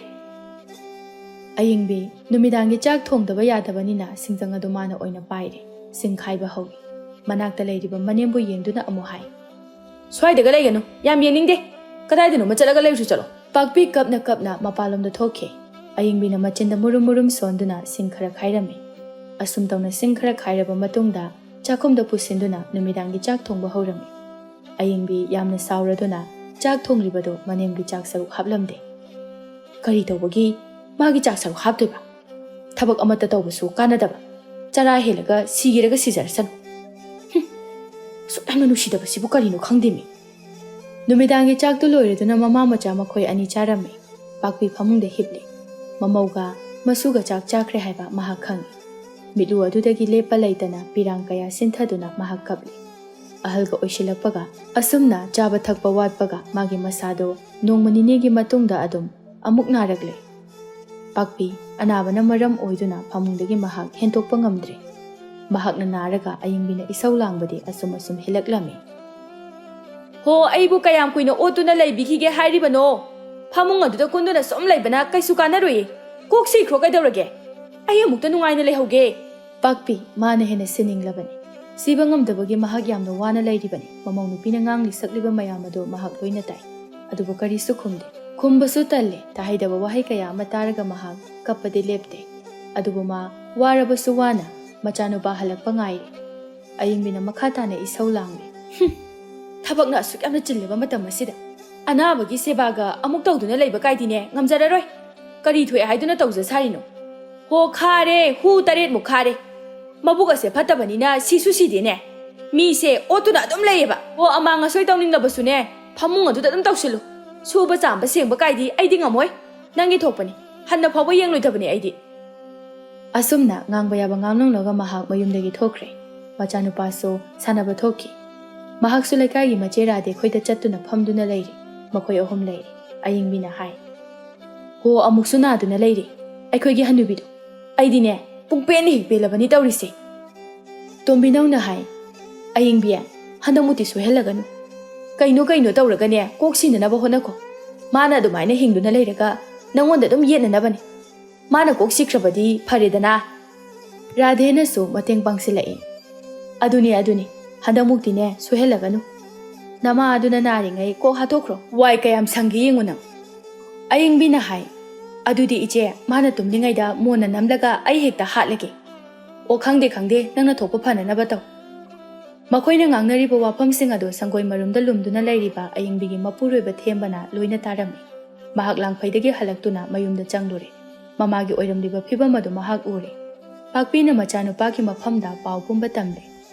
ꯑꯌꯤꯡꯕꯤ ꯅꯨꯃꯤꯗꯥꯡꯒꯤ ꯆꯥꯛ ꯊꯣꯡꯗꯕ ꯌꯥꯗꯕꯅꯤꯅ ꯁꯤꯡꯖꯪ ꯑꯗꯨ ꯃꯥꯅ ꯑꯣꯏꯅ ꯄꯥꯏꯔꯦ꯫ ꯁꯤꯡ ꯈꯥꯏꯕ ꯍꯧꯏ꯫ ꯃꯅꯥꯛꯇ ꯂꯩꯔꯤꯕ ꯃꯅꯦꯝꯕꯨ ꯌꯦꯡꯗꯨꯅ ꯑꯃꯨꯛ ꯍꯥꯏ꯫ "ꯁ꯭ꯋꯥꯏꯗꯒ ꯂꯩꯒꯅꯨ, ꯌꯥꯝ ꯌꯦꯡꯅꯤꯡꯗꯦ꯫ ꯀꯗꯥꯏꯗꯅꯣꯃ ꯆꯠꯂꯒ ꯂꯩꯔꯨꯆꯣ ꯆꯠꯂꯣ꯫" ꯄꯥꯛꯄꯤ ꯀꯞꯅ ꯀꯞꯅ ꯃꯄꯥꯟꯂꯣꯝꯗ ꯊꯣꯛꯈꯤ꯫ ꯑꯌꯤꯡꯕꯤꯅ ꯃꯆꯤꯟꯗ ꯃꯨꯔꯨꯝ ꯃꯨꯔꯨꯝ ꯁꯣꯟꯗꯨꯅ ꯁꯤꯡ ꯈꯔ ꯈꯥꯏꯔꯝꯃꯤ꯫ ꯑꯁꯨꯝ ꯇꯧꯅ ꯁꯤꯡ ꯈꯔ ꯈꯥꯏꯔꯕ ꯃꯇꯨꯡꯗ ꯆꯥꯛꯈꯨꯝꯗ ꯄꯨꯁꯤꯟꯗꯨꯅ ꯅꯨꯃꯤꯗꯥꯡꯒꯤ ꯆꯥꯛ ꯊꯣꯡꯕ ꯍꯧꯔꯝꯃꯤ꯫ ꯑꯌꯤꯡꯕꯤ ꯌꯥꯝꯅ ꯁꯥꯎꯔꯗꯨꯅ ꯆꯥꯛ ꯊꯣꯡꯂꯤꯕꯗꯨ ꯃꯅꯦꯝꯒꯤ ꯆꯥꯛ ꯁꯔꯨꯛ ꯍꯥꯞꯂꯝꯗꯦ꯫ "ꯀꯔꯤ ꯇꯧꯕꯒꯤ ꯃꯥꯒꯤ ꯆꯥꯛ ꯁꯔꯨꯛ ꯍꯥꯞꯇꯣꯏꯕ? ꯊꯕꯛ ꯑꯃꯠꯇ ꯇꯧꯕꯁꯨ ꯀꯥꯟꯅꯗꯕ꯫ ꯆꯔꯥ ꯍꯦꯜꯂꯒ ꯁꯤꯒꯦꯔꯒ ꯁꯤꯖꯔꯁꯅꯨ꯫ ꯍꯨꯝ, ꯑꯁꯨꯛ ꯌꯥꯝꯅ ꯅꯨꯡꯁꯤꯗꯕꯁꯤꯕꯨ ꯀꯔꯤꯅꯣ ꯈꯪꯗꯦꯃꯤ꯫" ꯅꯨꯃꯤꯗꯥꯡꯒꯤ ꯆꯥꯛꯇꯨ ꯂꯣꯏꯔꯗꯨꯅ ꯃꯃꯥ ꯃꯆꯥ ꯃꯈꯣꯏ ꯑꯅꯤ ꯆꯥꯔꯝꯃꯤ꯫ ꯄꯥꯛꯄꯤ ꯐꯃꯨꯡꯗ ꯍꯤꯞꯂꯤ꯫ ꯃꯃꯧꯒ ꯃꯁꯨꯒ ꯆꯥꯛ ꯆꯥꯈ꯭ꯔꯦ ꯍꯥꯏꯕ ꯃꯍꯥꯛ ꯈꯪꯏ꯫ ꯃꯤꯠꯂꯨ ꯑꯗꯨꯗꯒꯤ ꯂꯦꯞꯄ ꯂꯩꯇꯅ ꯄꯤꯔꯥꯡ ꯀꯌꯥ ꯁꯤꯟꯊꯗꯨꯅ ꯃꯍꯥꯛ ꯀꯞꯂꯤ꯫ ꯑꯍꯜꯒ ꯑꯣꯏꯁꯤꯜꯂꯛꯄꯒ ꯑꯁꯨꯝꯅ ꯆꯥꯕ ꯊꯛꯄ ꯋꯥꯠꯄꯒ ꯃꯥꯒꯤ ꯃꯁꯥꯗꯣ ꯅꯣꯡꯃ ꯅꯤꯅꯤꯒꯤ ꯃꯇꯨꯡꯗ ꯑꯗꯨꯝ ꯑꯃꯨꯛ ꯅꯥꯔꯛꯂꯦ꯫ ꯄꯥꯛꯄꯤ ꯑꯅꯥꯕꯅ ꯃꯔꯝ ꯑꯣꯏꯗꯨꯅ ꯐꯃꯨꯡꯗꯒꯤ ꯃꯍꯥꯛ ꯍꯦꯟꯇꯣꯛꯄ ꯉꯝꯗ꯭ꯔꯦ꯫ ꯃꯍꯥꯛꯅ ꯅꯥꯔꯒ ꯑꯌꯤꯡꯕꯤꯅ ꯏꯁꯧ ꯂꯥꯡꯕꯗꯤ ꯑꯁꯨꯝ ꯑꯁꯨꯝ ꯍꯦꯜꯂꯛꯂꯝꯃꯤ꯫ "ꯍꯣ, ꯑꯩꯕꯨ ꯀꯌꯥꯝ ꯀꯨꯏꯅ ꯑꯣꯠꯇꯨꯅ ꯂꯩꯕꯤꯈꯤꯒꯦ ꯍꯥꯏꯔꯤꯕꯅꯣ? ꯐꯃꯨꯡ ꯑꯗꯨꯗ ꯀꯨꯟꯗꯨꯅ ꯁꯨꯝ ꯂꯩꯕꯅ ꯀꯩꯁꯨ ꯀꯥꯟꯅꯔꯣꯏꯌꯦ꯫ ꯀꯣꯛ ꯁꯤꯈ꯭ꯔꯣ ꯀꯩꯗꯧꯔꯒꯦ? ꯑꯩ ꯑꯃꯨꯛꯇ ꯅꯨꯡꯉꯥꯏꯅ ꯂꯩꯍꯧꯒꯦ꯫" ꯄꯥꯛꯄꯤ, ꯃꯥꯅ ꯍꯦꯟꯅ ꯁꯤꯅꯤꯡꯂꯕꯅꯤ꯫ ꯁꯤꯕ ꯉꯝꯗꯕꯒꯤ ꯃꯍꯥꯛ ꯌꯥꯝꯅ ꯋꯥꯅ ꯂꯩꯔꯤꯕꯅꯤ꯫ ꯃꯃꯧ ꯅꯨꯄꯤꯅ ꯉꯥꯡꯂꯤ ꯁꯛꯂꯤꯕ ꯃꯌꯥꯝ ꯑꯗꯨ ꯃꯍꯥꯛ ꯂꯣꯏꯅ ꯇꯥꯏ꯫ ꯑꯗꯨꯕꯨ ꯀꯔꯤꯁꯨ ꯈꯨꯝꯗꯦ꯫ ꯈꯨꯝꯕꯁꯨ ꯇꯜꯂꯦ꯫ ꯇꯥꯍꯩꯗꯕ ꯋꯥꯍꯩ ꯀꯌꯥ ꯑꯃ ꯇꯥꯔꯒ ꯃꯍꯥꯛ ꯀꯞꯄꯗꯤ ꯂꯦꯞꯇꯦ꯫ ꯑꯗꯨꯕꯨ ꯃꯥ ꯋꯥꯔꯕꯁꯨ ꯋꯥꯅ ꯃꯆꯥꯅꯨꯄꯥ ꯍꯜꯂꯛꯄ ꯉꯥꯏꯔꯤ꯫ ꯑꯌꯤꯡꯕꯤꯅ ꯃꯈꯥ ꯇꯥꯅ ꯏꯁꯧ ꯂꯥꯡꯂꯤ꯫ "ꯍꯨꯝ! ꯊꯕꯛꯅ ꯑꯁꯨꯛ ꯌꯥꯝꯅ ꯆꯤꯜꯂꯕ ꯃꯇꯝ ꯑꯁꯤꯗ ꯑꯅꯥꯕꯒꯤ ꯁꯦꯕꯥꯒ ꯑꯃꯨꯛ ꯇꯧꯗꯨꯅ ꯂꯩꯕ ꯀꯥꯏꯗꯤꯅꯦ ꯉꯝꯖꯔꯔꯣꯏ꯫ ꯀꯔꯤ ꯊꯣꯛꯑꯦ ꯍꯥꯏꯗꯨꯅ ꯇꯧꯖ ꯁꯥꯔꯤꯅꯣ? ꯍꯣ, ꯈꯥꯔꯦ, ꯍꯨ ꯇꯔꯦꯠꯃꯨꯛ ꯈꯥꯔꯦ꯫ ꯃꯕꯨꯛ ꯑꯁꯦ ꯐꯠꯇꯕꯅꯤꯅ ꯁꯤꯁꯨ ꯁꯤꯗꯦꯅꯦ꯫ ꯃꯤꯁꯦ ꯑꯣꯠꯇꯨꯅ ꯑꯗꯨꯝ ꯂꯩꯌꯦꯕ꯫ ꯍꯣ, ꯑꯃꯥꯡ ꯑꯁꯣꯏ ꯇꯧꯅꯤꯡꯂꯕꯁꯨꯅꯦ, ꯐꯃꯨꯡ ꯑꯗꯨꯗ ꯑꯗꯨꯝ ꯇꯧꯁꯤꯜꯂꯨ꯫ ꯁꯨꯕ ꯆꯥꯝꯕ ꯁꯦꯡꯕ ꯀꯥꯏꯗꯤ ꯑꯩꯗꯤ ꯉꯝꯃꯣꯏ꯫ ꯅꯪꯒꯤ ꯊꯣꯛꯄꯅꯤ꯫ ꯍꯟꯅ ꯐꯥꯎꯕ ꯌꯦꯡꯂꯣꯏꯗꯕꯅꯤ ꯑꯩꯗꯤ꯫" ꯑꯁꯨꯝꯅ ꯉꯥꯡꯕ ꯌꯥꯕ ꯉꯥꯡꯂꯝꯂꯒ ꯃꯍꯥꯛ ꯃꯌꯨꯝꯗꯒꯤ ꯊꯣꯛꯈ꯭ꯔꯦ꯫ ꯃꯆꯥꯅꯨꯄꯥꯁꯨ ꯁꯥꯟꯅꯕ ꯊꯣꯛꯈꯤ꯫ ꯃꯍꯥꯛꯁꯨ ꯂꯩꯀꯥꯏꯒꯤ ꯃꯆꯦ ꯔꯥꯙꯦ ꯈꯣꯏꯗ ꯆꯠꯇꯨꯅ ꯐꯝꯗꯨꯅ ꯂꯩꯔꯤ꯫ ꯃꯈꯣꯏ ꯑꯍꯨꯝ ꯂꯩꯔꯤ꯫ ꯑꯌꯤꯡꯕꯤꯅ ꯍꯥꯏ, "ꯍꯣ, ꯑꯃꯨꯛꯁꯨ ꯅꯥꯗꯨꯅ ꯂꯩꯔꯤ ꯑꯩꯈꯣꯏꯒꯤ ꯍꯅꯨꯕꯤꯗꯣ꯫ ꯑꯩꯗꯤꯅꯦ, ꯄꯨꯡ ꯄꯦꯟꯅ ꯍꯦꯛ ꯄꯦꯜꯂꯕꯅꯤ ꯇꯧꯔꯤꯁꯦ꯫" ꯇꯣꯝꯕꯤꯅꯧꯅ ꯍꯥꯏ, "ꯑꯌꯤꯡꯕꯤ, ꯍꯟꯗꯛꯃꯨꯛꯇꯤ ꯁꯣꯏꯍꯜꯂꯒꯅꯨ꯫ ꯀꯩꯅꯣ ꯀꯩꯅꯣ ꯇꯧꯔꯒꯅꯦ, ꯀꯣꯛ ꯁꯤꯟꯅꯅꯕ ꯍꯣꯠꯅꯈꯣ꯫ ꯃꯥꯅ ꯑꯗꯨꯃꯥꯏꯅ ꯍꯤꯡꯗꯨꯅ ꯂꯩꯔꯒ ꯅꯪꯉꯣꯟꯗ ꯑꯗꯨꯝ ꯌꯦꯠꯅꯅꯕꯅꯤ꯫ ꯃꯥꯅ ꯀꯣꯛ ꯁꯤꯈ꯭ꯔꯕꯗꯤ ꯐꯔꯦꯗꯅ꯫" ꯔꯥꯙꯦꯅꯁꯨ ꯃꯇꯦꯡ ꯄꯥꯡꯁꯤꯜꯂꯛꯏ꯫ "ꯑꯗꯨꯅꯤ, ꯑꯗꯨꯅꯤ, ꯍꯟꯗꯛꯃꯨꯛꯇꯤꯅꯦ ꯁꯣꯏꯍꯜꯂꯒꯅꯨ꯫ ꯅꯃꯥ ꯑꯗꯨꯅ ꯅꯥꯔꯤꯉꯩ ꯀꯣꯛ ꯍꯥꯠꯇꯣꯛꯈ꯭ꯔꯣ꯫ ꯋꯥꯏ ꯀꯌꯥꯝ ꯁꯪꯒꯦ ꯌꯦꯡꯉꯨ ꯅꯪ꯫" ꯑꯌꯤꯡꯕꯤꯅ ꯍꯥꯏ, "ꯑꯗꯨꯗꯤ ꯏꯆꯦ, ꯃꯥꯅ ꯇꯨꯝꯂꯤꯉꯩꯗ ꯃꯣꯟꯅ ꯅꯝꯂꯒ ꯑꯩ ꯍꯦꯛꯇ ꯍꯥꯠꯂꯒꯦ꯫ ꯑꯣ, ꯈꯪꯗꯦ, ꯈꯪꯗꯦ, ꯅꯪꯅ ꯊꯣꯛꯄ ꯐꯅꯅꯕ ꯇꯧ꯫" ꯃꯈꯣꯏꯅ ꯉꯥꯡꯅꯔꯤꯕ ꯋꯥꯐꯝꯁꯤꯡ ꯑꯗꯨ ꯁꯪꯒꯣꯏ ꯃꯔꯨꯝꯗ ꯂꯨꯝꯗꯨꯅ ꯂꯩꯔꯤꯕ ꯑꯌꯤꯡꯕꯤꯒꯤ ꯃꯄꯨꯔꯣꯏꯕ ꯊꯦꯝꯕꯅ ꯂꯣꯏꯅ ꯇꯥꯔꯝꯃꯤ꯫ ꯃꯍꯥꯛ ꯂꯥꯡꯐꯩꯗꯒꯤ ꯍꯜꯂꯛꯇꯨꯅ ꯃꯌꯨꯝꯗ ꯆꯪꯂꯨꯔꯦ꯫ ꯃꯃꯥꯒꯤ ꯑꯣꯏꯔꯝꯂꯤꯕ ꯐꯤꯕꯝ ꯑꯗꯨ ꯃꯍꯥꯛ ꯎꯔꯦ꯫ ꯄꯥꯛꯄꯤꯅ ꯃꯆꯥꯅꯨꯄꯥꯒꯤ ꯃꯐꯝꯗ ꯄꯥꯎ ꯄꯨꯝꯕ ꯇꯝꯂꯦ꯫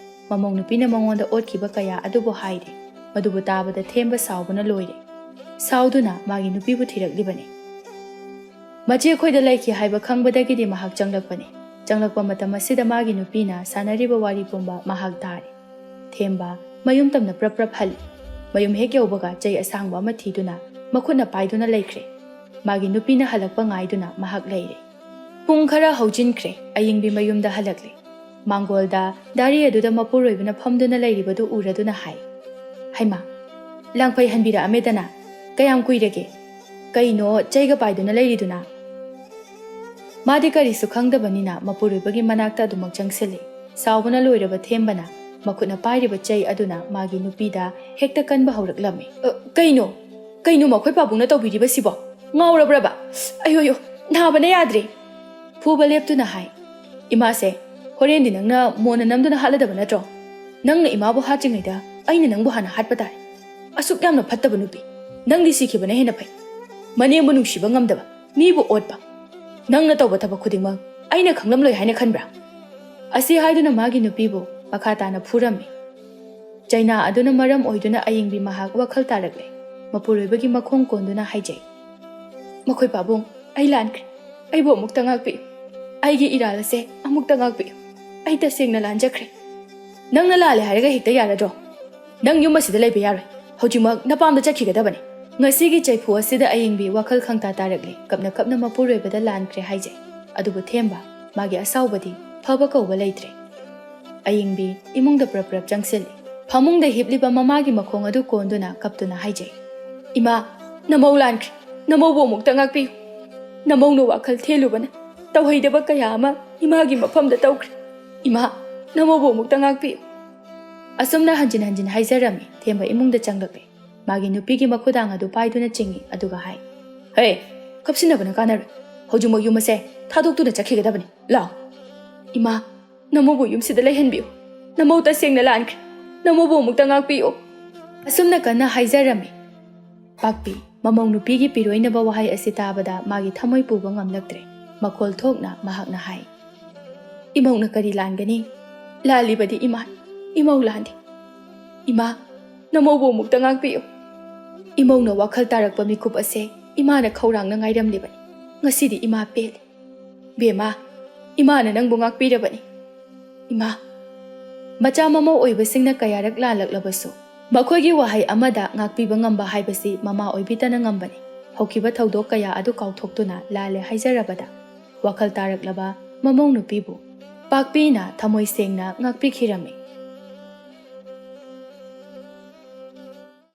ꯃꯃꯧ ꯅꯨꯄꯤꯅ ꯃꯉꯣꯟꯗ ꯑꯣꯠꯈꯤꯕ ꯀꯌꯥ ꯑꯗꯨꯕꯨ ꯍꯥꯏꯔꯦ꯫ ꯃꯗꯨꯕꯨ ꯇꯥꯕꯗ ꯊꯦꯝꯕ ꯁꯥꯎꯕꯅ ꯂꯣꯏꯔꯦ꯫ ꯁꯥꯎꯗꯨꯅ ꯃꯥꯒꯤ ꯅꯨꯄꯤꯕꯨ ꯊꯤꯔꯛꯂꯤꯕꯅꯤ꯫ ꯃꯆꯦ ꯈꯣꯏꯗ ꯂꯩꯈꯤ ꯍꯥꯏꯕ ꯈꯪꯕꯗꯒꯤꯗꯤ ꯃꯍꯥꯛ ꯆꯪꯂꯛꯄꯅꯤ꯫ ꯆꯪꯂꯛꯄ ꯃꯇꯝ ꯑꯁꯤꯗ ꯃꯥꯒꯤ ꯅꯨꯄꯤꯅ ꯁꯥꯟꯅꯔꯤꯕ ꯋꯥꯔꯤ ꯄꯨꯝꯕ ꯃꯍꯥꯛ ꯇꯥꯔꯦ꯫ ꯊꯦꯝꯕ ꯃꯌꯨꯝ ꯇꯝꯅ ꯄ꯭ꯔꯞ ꯄ꯭ꯔꯞ ꯍꯜꯂꯤ꯫ ꯃꯌꯨꯝ ꯍꯦꯛ ꯌꯧꯕꯒ ꯆꯩ ꯑꯁꯥꯡꯕ ꯑꯃ ꯊꯤꯗꯨꯅ ꯃꯈꯨꯠꯅ ꯄꯥꯏꯗꯨꯅ ꯂꯩꯈ꯭ꯔꯦ꯫ ꯃꯥꯒꯤ ꯅꯨꯄꯤꯅ ꯍꯜꯂꯛꯄ ꯉꯥꯏꯗꯨꯅ ꯃꯍꯥꯛ ꯂꯩꯔꯦ꯫ ꯄꯨꯡ ꯈꯔ ꯍꯧꯖꯤꯟꯈ꯭ꯔꯦ, ꯑꯌꯤꯡꯕꯤ ꯃꯌꯨꯝꯗ ꯍꯜꯂꯛꯂꯦ꯫ ꯃꯥꯡꯒꯣꯜꯗ ꯗꯥꯔꯤ ꯑꯗꯨꯗ ꯃꯄꯨꯔꯣꯏꯕꯅ ꯐꯝꯗꯨꯅ ꯂꯩꯔꯤꯕꯗꯨ ꯎꯔꯗꯨꯅ ꯍꯥꯏ, "ꯍꯩꯃꯥ, ꯂꯥꯡꯐꯩ ꯍꯟꯕꯤꯔꯛꯑꯝꯃꯦꯗꯅ꯫ ꯀꯌꯥꯝ ꯀꯨꯏꯔꯒꯦ? ꯀꯩꯅꯣ ꯆꯩꯒ ꯄꯥꯏꯗꯨꯅ ꯂꯩꯔꯤꯗꯨꯅ?" ꯃꯥꯗꯤ ꯀꯔꯤꯁꯨ ꯈꯪꯗꯕꯅꯤꯅ ꯃꯄꯨꯔꯣꯏꯕꯒꯤ ꯃꯅꯥꯛꯇ ꯑꯗꯨꯃꯛ ꯆꯪꯁꯤꯜꯂꯤ꯫ ꯁꯥꯎꯕꯅ ꯂꯣꯏꯔꯕ ꯊꯦꯝꯕꯅ ꯃꯈꯨꯠꯅ ꯄꯥꯏꯔꯤꯕ ꯆꯩ ꯑꯗꯨꯅ ꯃꯥꯒꯤ ꯅꯨꯄꯤꯗ ꯍꯦꯛꯇ ꯀꯟꯕ ꯍꯧꯔꯛꯂꯝꯃꯤ꯫ "ꯑ, ꯀꯩꯅꯣ? ꯀꯩꯅꯣ ꯃꯈꯣꯏ ꯄꯥꯕꯨꯡꯅ ꯇꯧꯕꯤꯔꯤꯕꯁꯤꯕꯣ? ꯉꯥꯎꯔꯕ꯭ꯔꯕ? ꯑꯌꯣ, ꯑꯌꯣ, ꯅꯥꯕꯅ ꯌꯥꯗ꯭ꯔꯦ!" ꯐꯨꯕ ꯂꯦꯞꯇꯨꯅ ꯍꯥꯏ, "ꯏꯃꯥꯁꯦ, ꯍꯣꯔꯦꯟꯗꯤ ꯅꯪꯅ ꯃꯣꯟꯅ ꯅꯝꯗꯨꯅ ꯍꯥꯠꯂꯗꯕ ꯅꯠꯇ꯭ꯔꯣ? ꯅꯪꯅ ꯏꯃꯥꯕꯨ ꯍꯥꯠꯇ꯭ꯔꯤꯉꯩꯗ ꯑꯩꯅ ꯅꯪꯕꯨ ꯍꯥꯟꯅ ꯍꯥꯠꯄ ꯇꯥꯔꯦ꯫ ꯑꯁꯨꯛ ꯌꯥꯝꯅ ꯐꯠꯇꯕ ꯅꯨꯄꯤ, ꯅꯪꯗꯤ ꯁꯤꯈꯤꯕꯅ ꯍꯦꯟꯅ ꯐꯩ꯫ ꯃꯅꯦꯝꯕꯨ ꯅꯨꯡꯁꯤꯕ ꯉꯝꯗꯕ, ꯃꯤꯕꯨ ꯑꯣꯠꯄ, ꯅꯪꯅ ꯇꯧꯕ ꯊꯕꯛ ꯈꯨꯗꯤꯡꯃꯛ ꯑꯩꯅ ꯈꯪꯂꯝꯂꯣꯏ ꯍꯥꯏꯅ ꯈꯟꯕ꯭ꯔꯥ?" ꯑꯁꯤ ꯍꯥꯏꯗꯨꯅ ꯃꯥꯒꯤ ꯅꯨꯄꯤꯕꯨ ꯃꯈꯥ ꯇꯥꯅ ꯐꯨꯔꯝꯃꯤ꯫ ꯆꯩꯅꯥ ꯑꯗꯨꯅ ꯃꯔꯝ ꯑꯣꯏꯗꯨꯅ ꯑꯌꯤꯡꯕꯤ ꯃꯍꯥꯛ ꯋꯥꯈꯜ ꯇꯥꯔꯛꯂꯦ꯫ ꯃꯄꯨꯔꯣꯏꯕꯒꯤ ꯃꯈꯣꯡ ꯀꯣꯟꯗꯨꯅ ꯍꯥꯏꯖꯩ, "ꯃꯈꯣꯏ ꯄꯥꯕꯨꯡ, ꯑꯩ ꯂꯥꯟꯈ꯭ꯔꯦ꯫ ꯑꯩꯕꯨ ꯑꯃꯨꯛꯇ ꯉꯥꯛꯄꯤꯌꯨ꯫ ꯑꯩꯒꯤ ꯏꯔꯥꯜ ꯑꯁꯦ ꯑꯃꯨꯛꯇ ꯉꯥꯛꯄꯤꯌꯨ꯫ ꯑꯩ ꯇꯁꯦꯡꯅ ꯂꯥꯟꯖꯈ꯭ꯔꯦ꯫" "ꯅꯪꯅ ꯂꯥꯜꯂꯦ ꯍꯥꯏꯔꯒ ꯍꯦꯛꯇ ꯌꯥꯔꯗ꯭ꯔꯣ? ꯅꯪ ꯌꯨꯝ ꯑꯁꯤꯗ ꯂꯩꯕ ꯌꯥꯔꯣꯏ꯫ ꯍꯧꯖꯤꯛꯃꯛ ꯅꯄꯥꯝꯗ ꯆꯠꯈꯤꯒꯗꯕꯅꯤ꯫" ꯉꯁꯤꯒꯤ ꯆꯩꯐꯨ ꯑꯁꯤꯗ ꯑꯌꯤꯡꯕꯤ ꯋꯥꯈꯜ ꯈꯪꯇꯥ ꯇꯥꯔꯛꯂꯦ꯫ ꯀꯞꯅ ꯀꯞꯅ ꯃꯄꯨꯔꯣꯏꯕꯗ ꯂꯥꯟꯈ꯭ꯔꯦ ꯍꯥꯏꯖꯩ꯫ ꯑꯗꯨꯕꯨ ꯊꯦꯝꯕ, ꯃꯥꯒꯤ ꯑꯁꯥꯎꯕꯗꯤ ꯐꯕ ꯀꯧꯕ ꯂꯩꯇ꯭ꯔꯦ꯫ ꯑꯌꯤꯡꯕꯤ ꯏꯃꯨꯡꯗ ꯄ꯭ꯔꯞ ꯄ꯭ꯔꯞ ꯆꯪꯁꯤꯜꯂꯤ꯫ ꯐꯃꯨꯡꯗ ꯍꯤꯞꯂꯤꯕ ꯃꯃꯥꯒꯤ ꯃꯈꯣꯡ ꯑꯗꯨ ꯀꯣꯟꯗꯨꯅ ꯀꯞꯇꯨꯅ ꯍꯥꯏꯖꯩ, "ꯏꯃꯥ, ꯅꯃꯧ ꯂꯥꯟꯈ꯭ꯔꯦ꯫ ꯅꯃꯧꯕꯨ ꯑꯃꯨꯛꯇ ꯉꯥꯛꯄꯤꯌꯨ꯫ ꯅꯃꯧꯅ ꯋꯥꯈꯜ ꯊꯦꯜꯂꯨꯕꯅ ꯇꯧꯍꯩꯗꯕ ꯀꯌꯥ ꯑꯃ ꯏꯃꯥꯒꯤ ꯃꯐꯝꯗ ꯇꯧꯈ꯭ꯔꯦ꯫ ꯏꯃꯥ, ꯅꯃꯧꯕꯨ ꯑꯃꯨꯛꯇ ꯉꯥꯛꯄꯤꯌꯨ꯫" ꯑꯁꯨꯝꯅ ꯍꯟꯖꯤꯟ ꯍꯟꯖꯤꯟ ꯍꯥꯏꯖꯔꯝꯃꯤ꯫ ꯊꯦꯝꯕ ꯏꯃꯨꯡꯗ ꯆꯪꯂꯛꯂꯦ꯫ ꯃꯥꯒꯤ ꯅꯨꯄꯤꯒꯤ ꯃꯈꯨꯗꯥꯡ ꯑꯗꯨ ꯄꯥꯏꯗꯨꯅ ꯆꯤꯡꯏ, ꯑꯗꯨꯒ ꯍꯥꯏ, "ꯍꯦ, ꯀꯞꯁꯤꯟꯅꯕꯅ ꯀꯥꯟꯅꯔꯣꯏ꯫ ꯍꯧꯖꯤꯛꯃꯛ ꯌꯨꯝ ꯑꯁꯦ ꯊꯥꯗꯣꯛꯇꯨꯅ ꯆꯠꯈꯤꯒꯗꯕꯅꯤ꯫ ꯂꯥꯎ꯫" "ꯏꯃꯥ, ꯅꯃꯧꯕꯨ ꯌꯨꯝꯁꯤꯗ ꯂꯩꯍꯟꯕꯤꯌꯨ꯫ ꯅꯃꯧ ꯇꯁꯦꯡꯅ ꯂꯥꯟꯈ꯭ꯔꯦ꯫ ꯅꯃꯧꯕꯨ ꯑꯃꯨꯛꯇ ꯉꯥꯛꯄꯤꯌꯨ꯫" ꯑꯁꯨꯝꯅ ꯀꯟꯅ ꯍꯥꯏꯖꯔꯝꯃꯤ꯫ ꯄꯥꯛꯄꯤ, ꯃꯃꯧ ꯅꯨꯄꯤꯒꯤ ꯄꯤꯔꯣꯏꯅꯕ ꯋꯥꯍꯩ ꯑꯁꯤ ꯇꯥꯕꯗ ꯃꯥꯒꯤ ꯊꯃꯣꯏ ꯄꯨꯕ ꯉꯝꯂꯛꯇ꯭ꯔꯦ꯫ ꯃꯈꯣꯜ ꯊꯣꯛꯅ ꯃꯍꯥꯛꯅ ꯍꯥꯏ, "ꯏꯃꯧꯅ ꯀꯔꯤ ꯂꯥꯟꯒꯅꯤ? ꯂꯥꯜꯂꯤꯕꯗꯤ ꯏꯃꯥꯅꯤ꯫ ꯏꯃꯧ ꯂꯥꯟꯗꯦ꯫ ꯏꯃꯥ, ꯅꯃꯧꯕꯨ ꯑꯃꯨꯛꯇ ꯉꯥꯛꯄꯤꯌꯨ꯫ ꯏꯃꯧꯅ ꯋꯥꯈꯜ ꯇꯥꯔꯛꯄ ꯃꯤꯀꯨꯞ ꯑꯁꯦ ꯏꯃꯥꯅ ꯈꯧꯔꯥꯡꯅ ꯉꯥꯏꯔꯝꯂꯤꯕꯅꯤ꯫ ꯉꯁꯤꯗꯤ ꯏꯃꯥ ꯄꯦꯜꯂꯤ꯫ ꯕꯦꯝꯃ, ꯏꯃꯥꯅ ꯅꯪꯕꯨ ꯉꯥꯛꯄꯤꯔꯕꯅꯤ꯫ ꯏꯃꯥ꯫" ꯃꯆꯥ ꯃꯃꯧ ꯑꯣꯏꯕꯁꯤꯡꯅ ꯀꯌꯥꯔꯛ ꯂꯥꯜꯂꯛꯂꯕꯁꯨ, ꯃꯈꯣꯏꯒꯤ ꯋꯥꯍꯩ ꯑꯃꯗ ꯉꯥꯛꯄꯤꯕ ꯉꯝꯕ ꯍꯥꯏꯕꯁꯤ ꯃꯃꯥ ꯑꯣꯏꯕꯤꯇꯅ ꯉꯝꯕꯅꯤ꯫ ꯍꯧꯈꯤꯕ ꯊꯧꯗꯣꯛ ꯀꯌꯥ ꯑꯗꯨ ꯀꯥꯎꯊꯣꯛꯇꯨꯅ ꯂꯥꯜꯂꯦ ꯍꯥꯏꯖꯔꯕꯗ, ꯋꯥꯈꯜ ꯇꯥꯔꯛꯂꯕ ꯃꯃꯧ ꯅꯨꯄꯤꯕꯨ ꯄꯥꯛꯄꯤꯅ ꯊꯃꯣꯏ ꯁꯦꯡꯅ ꯉꯥꯛꯄꯤꯈꯤꯔꯝꯃꯤ꯫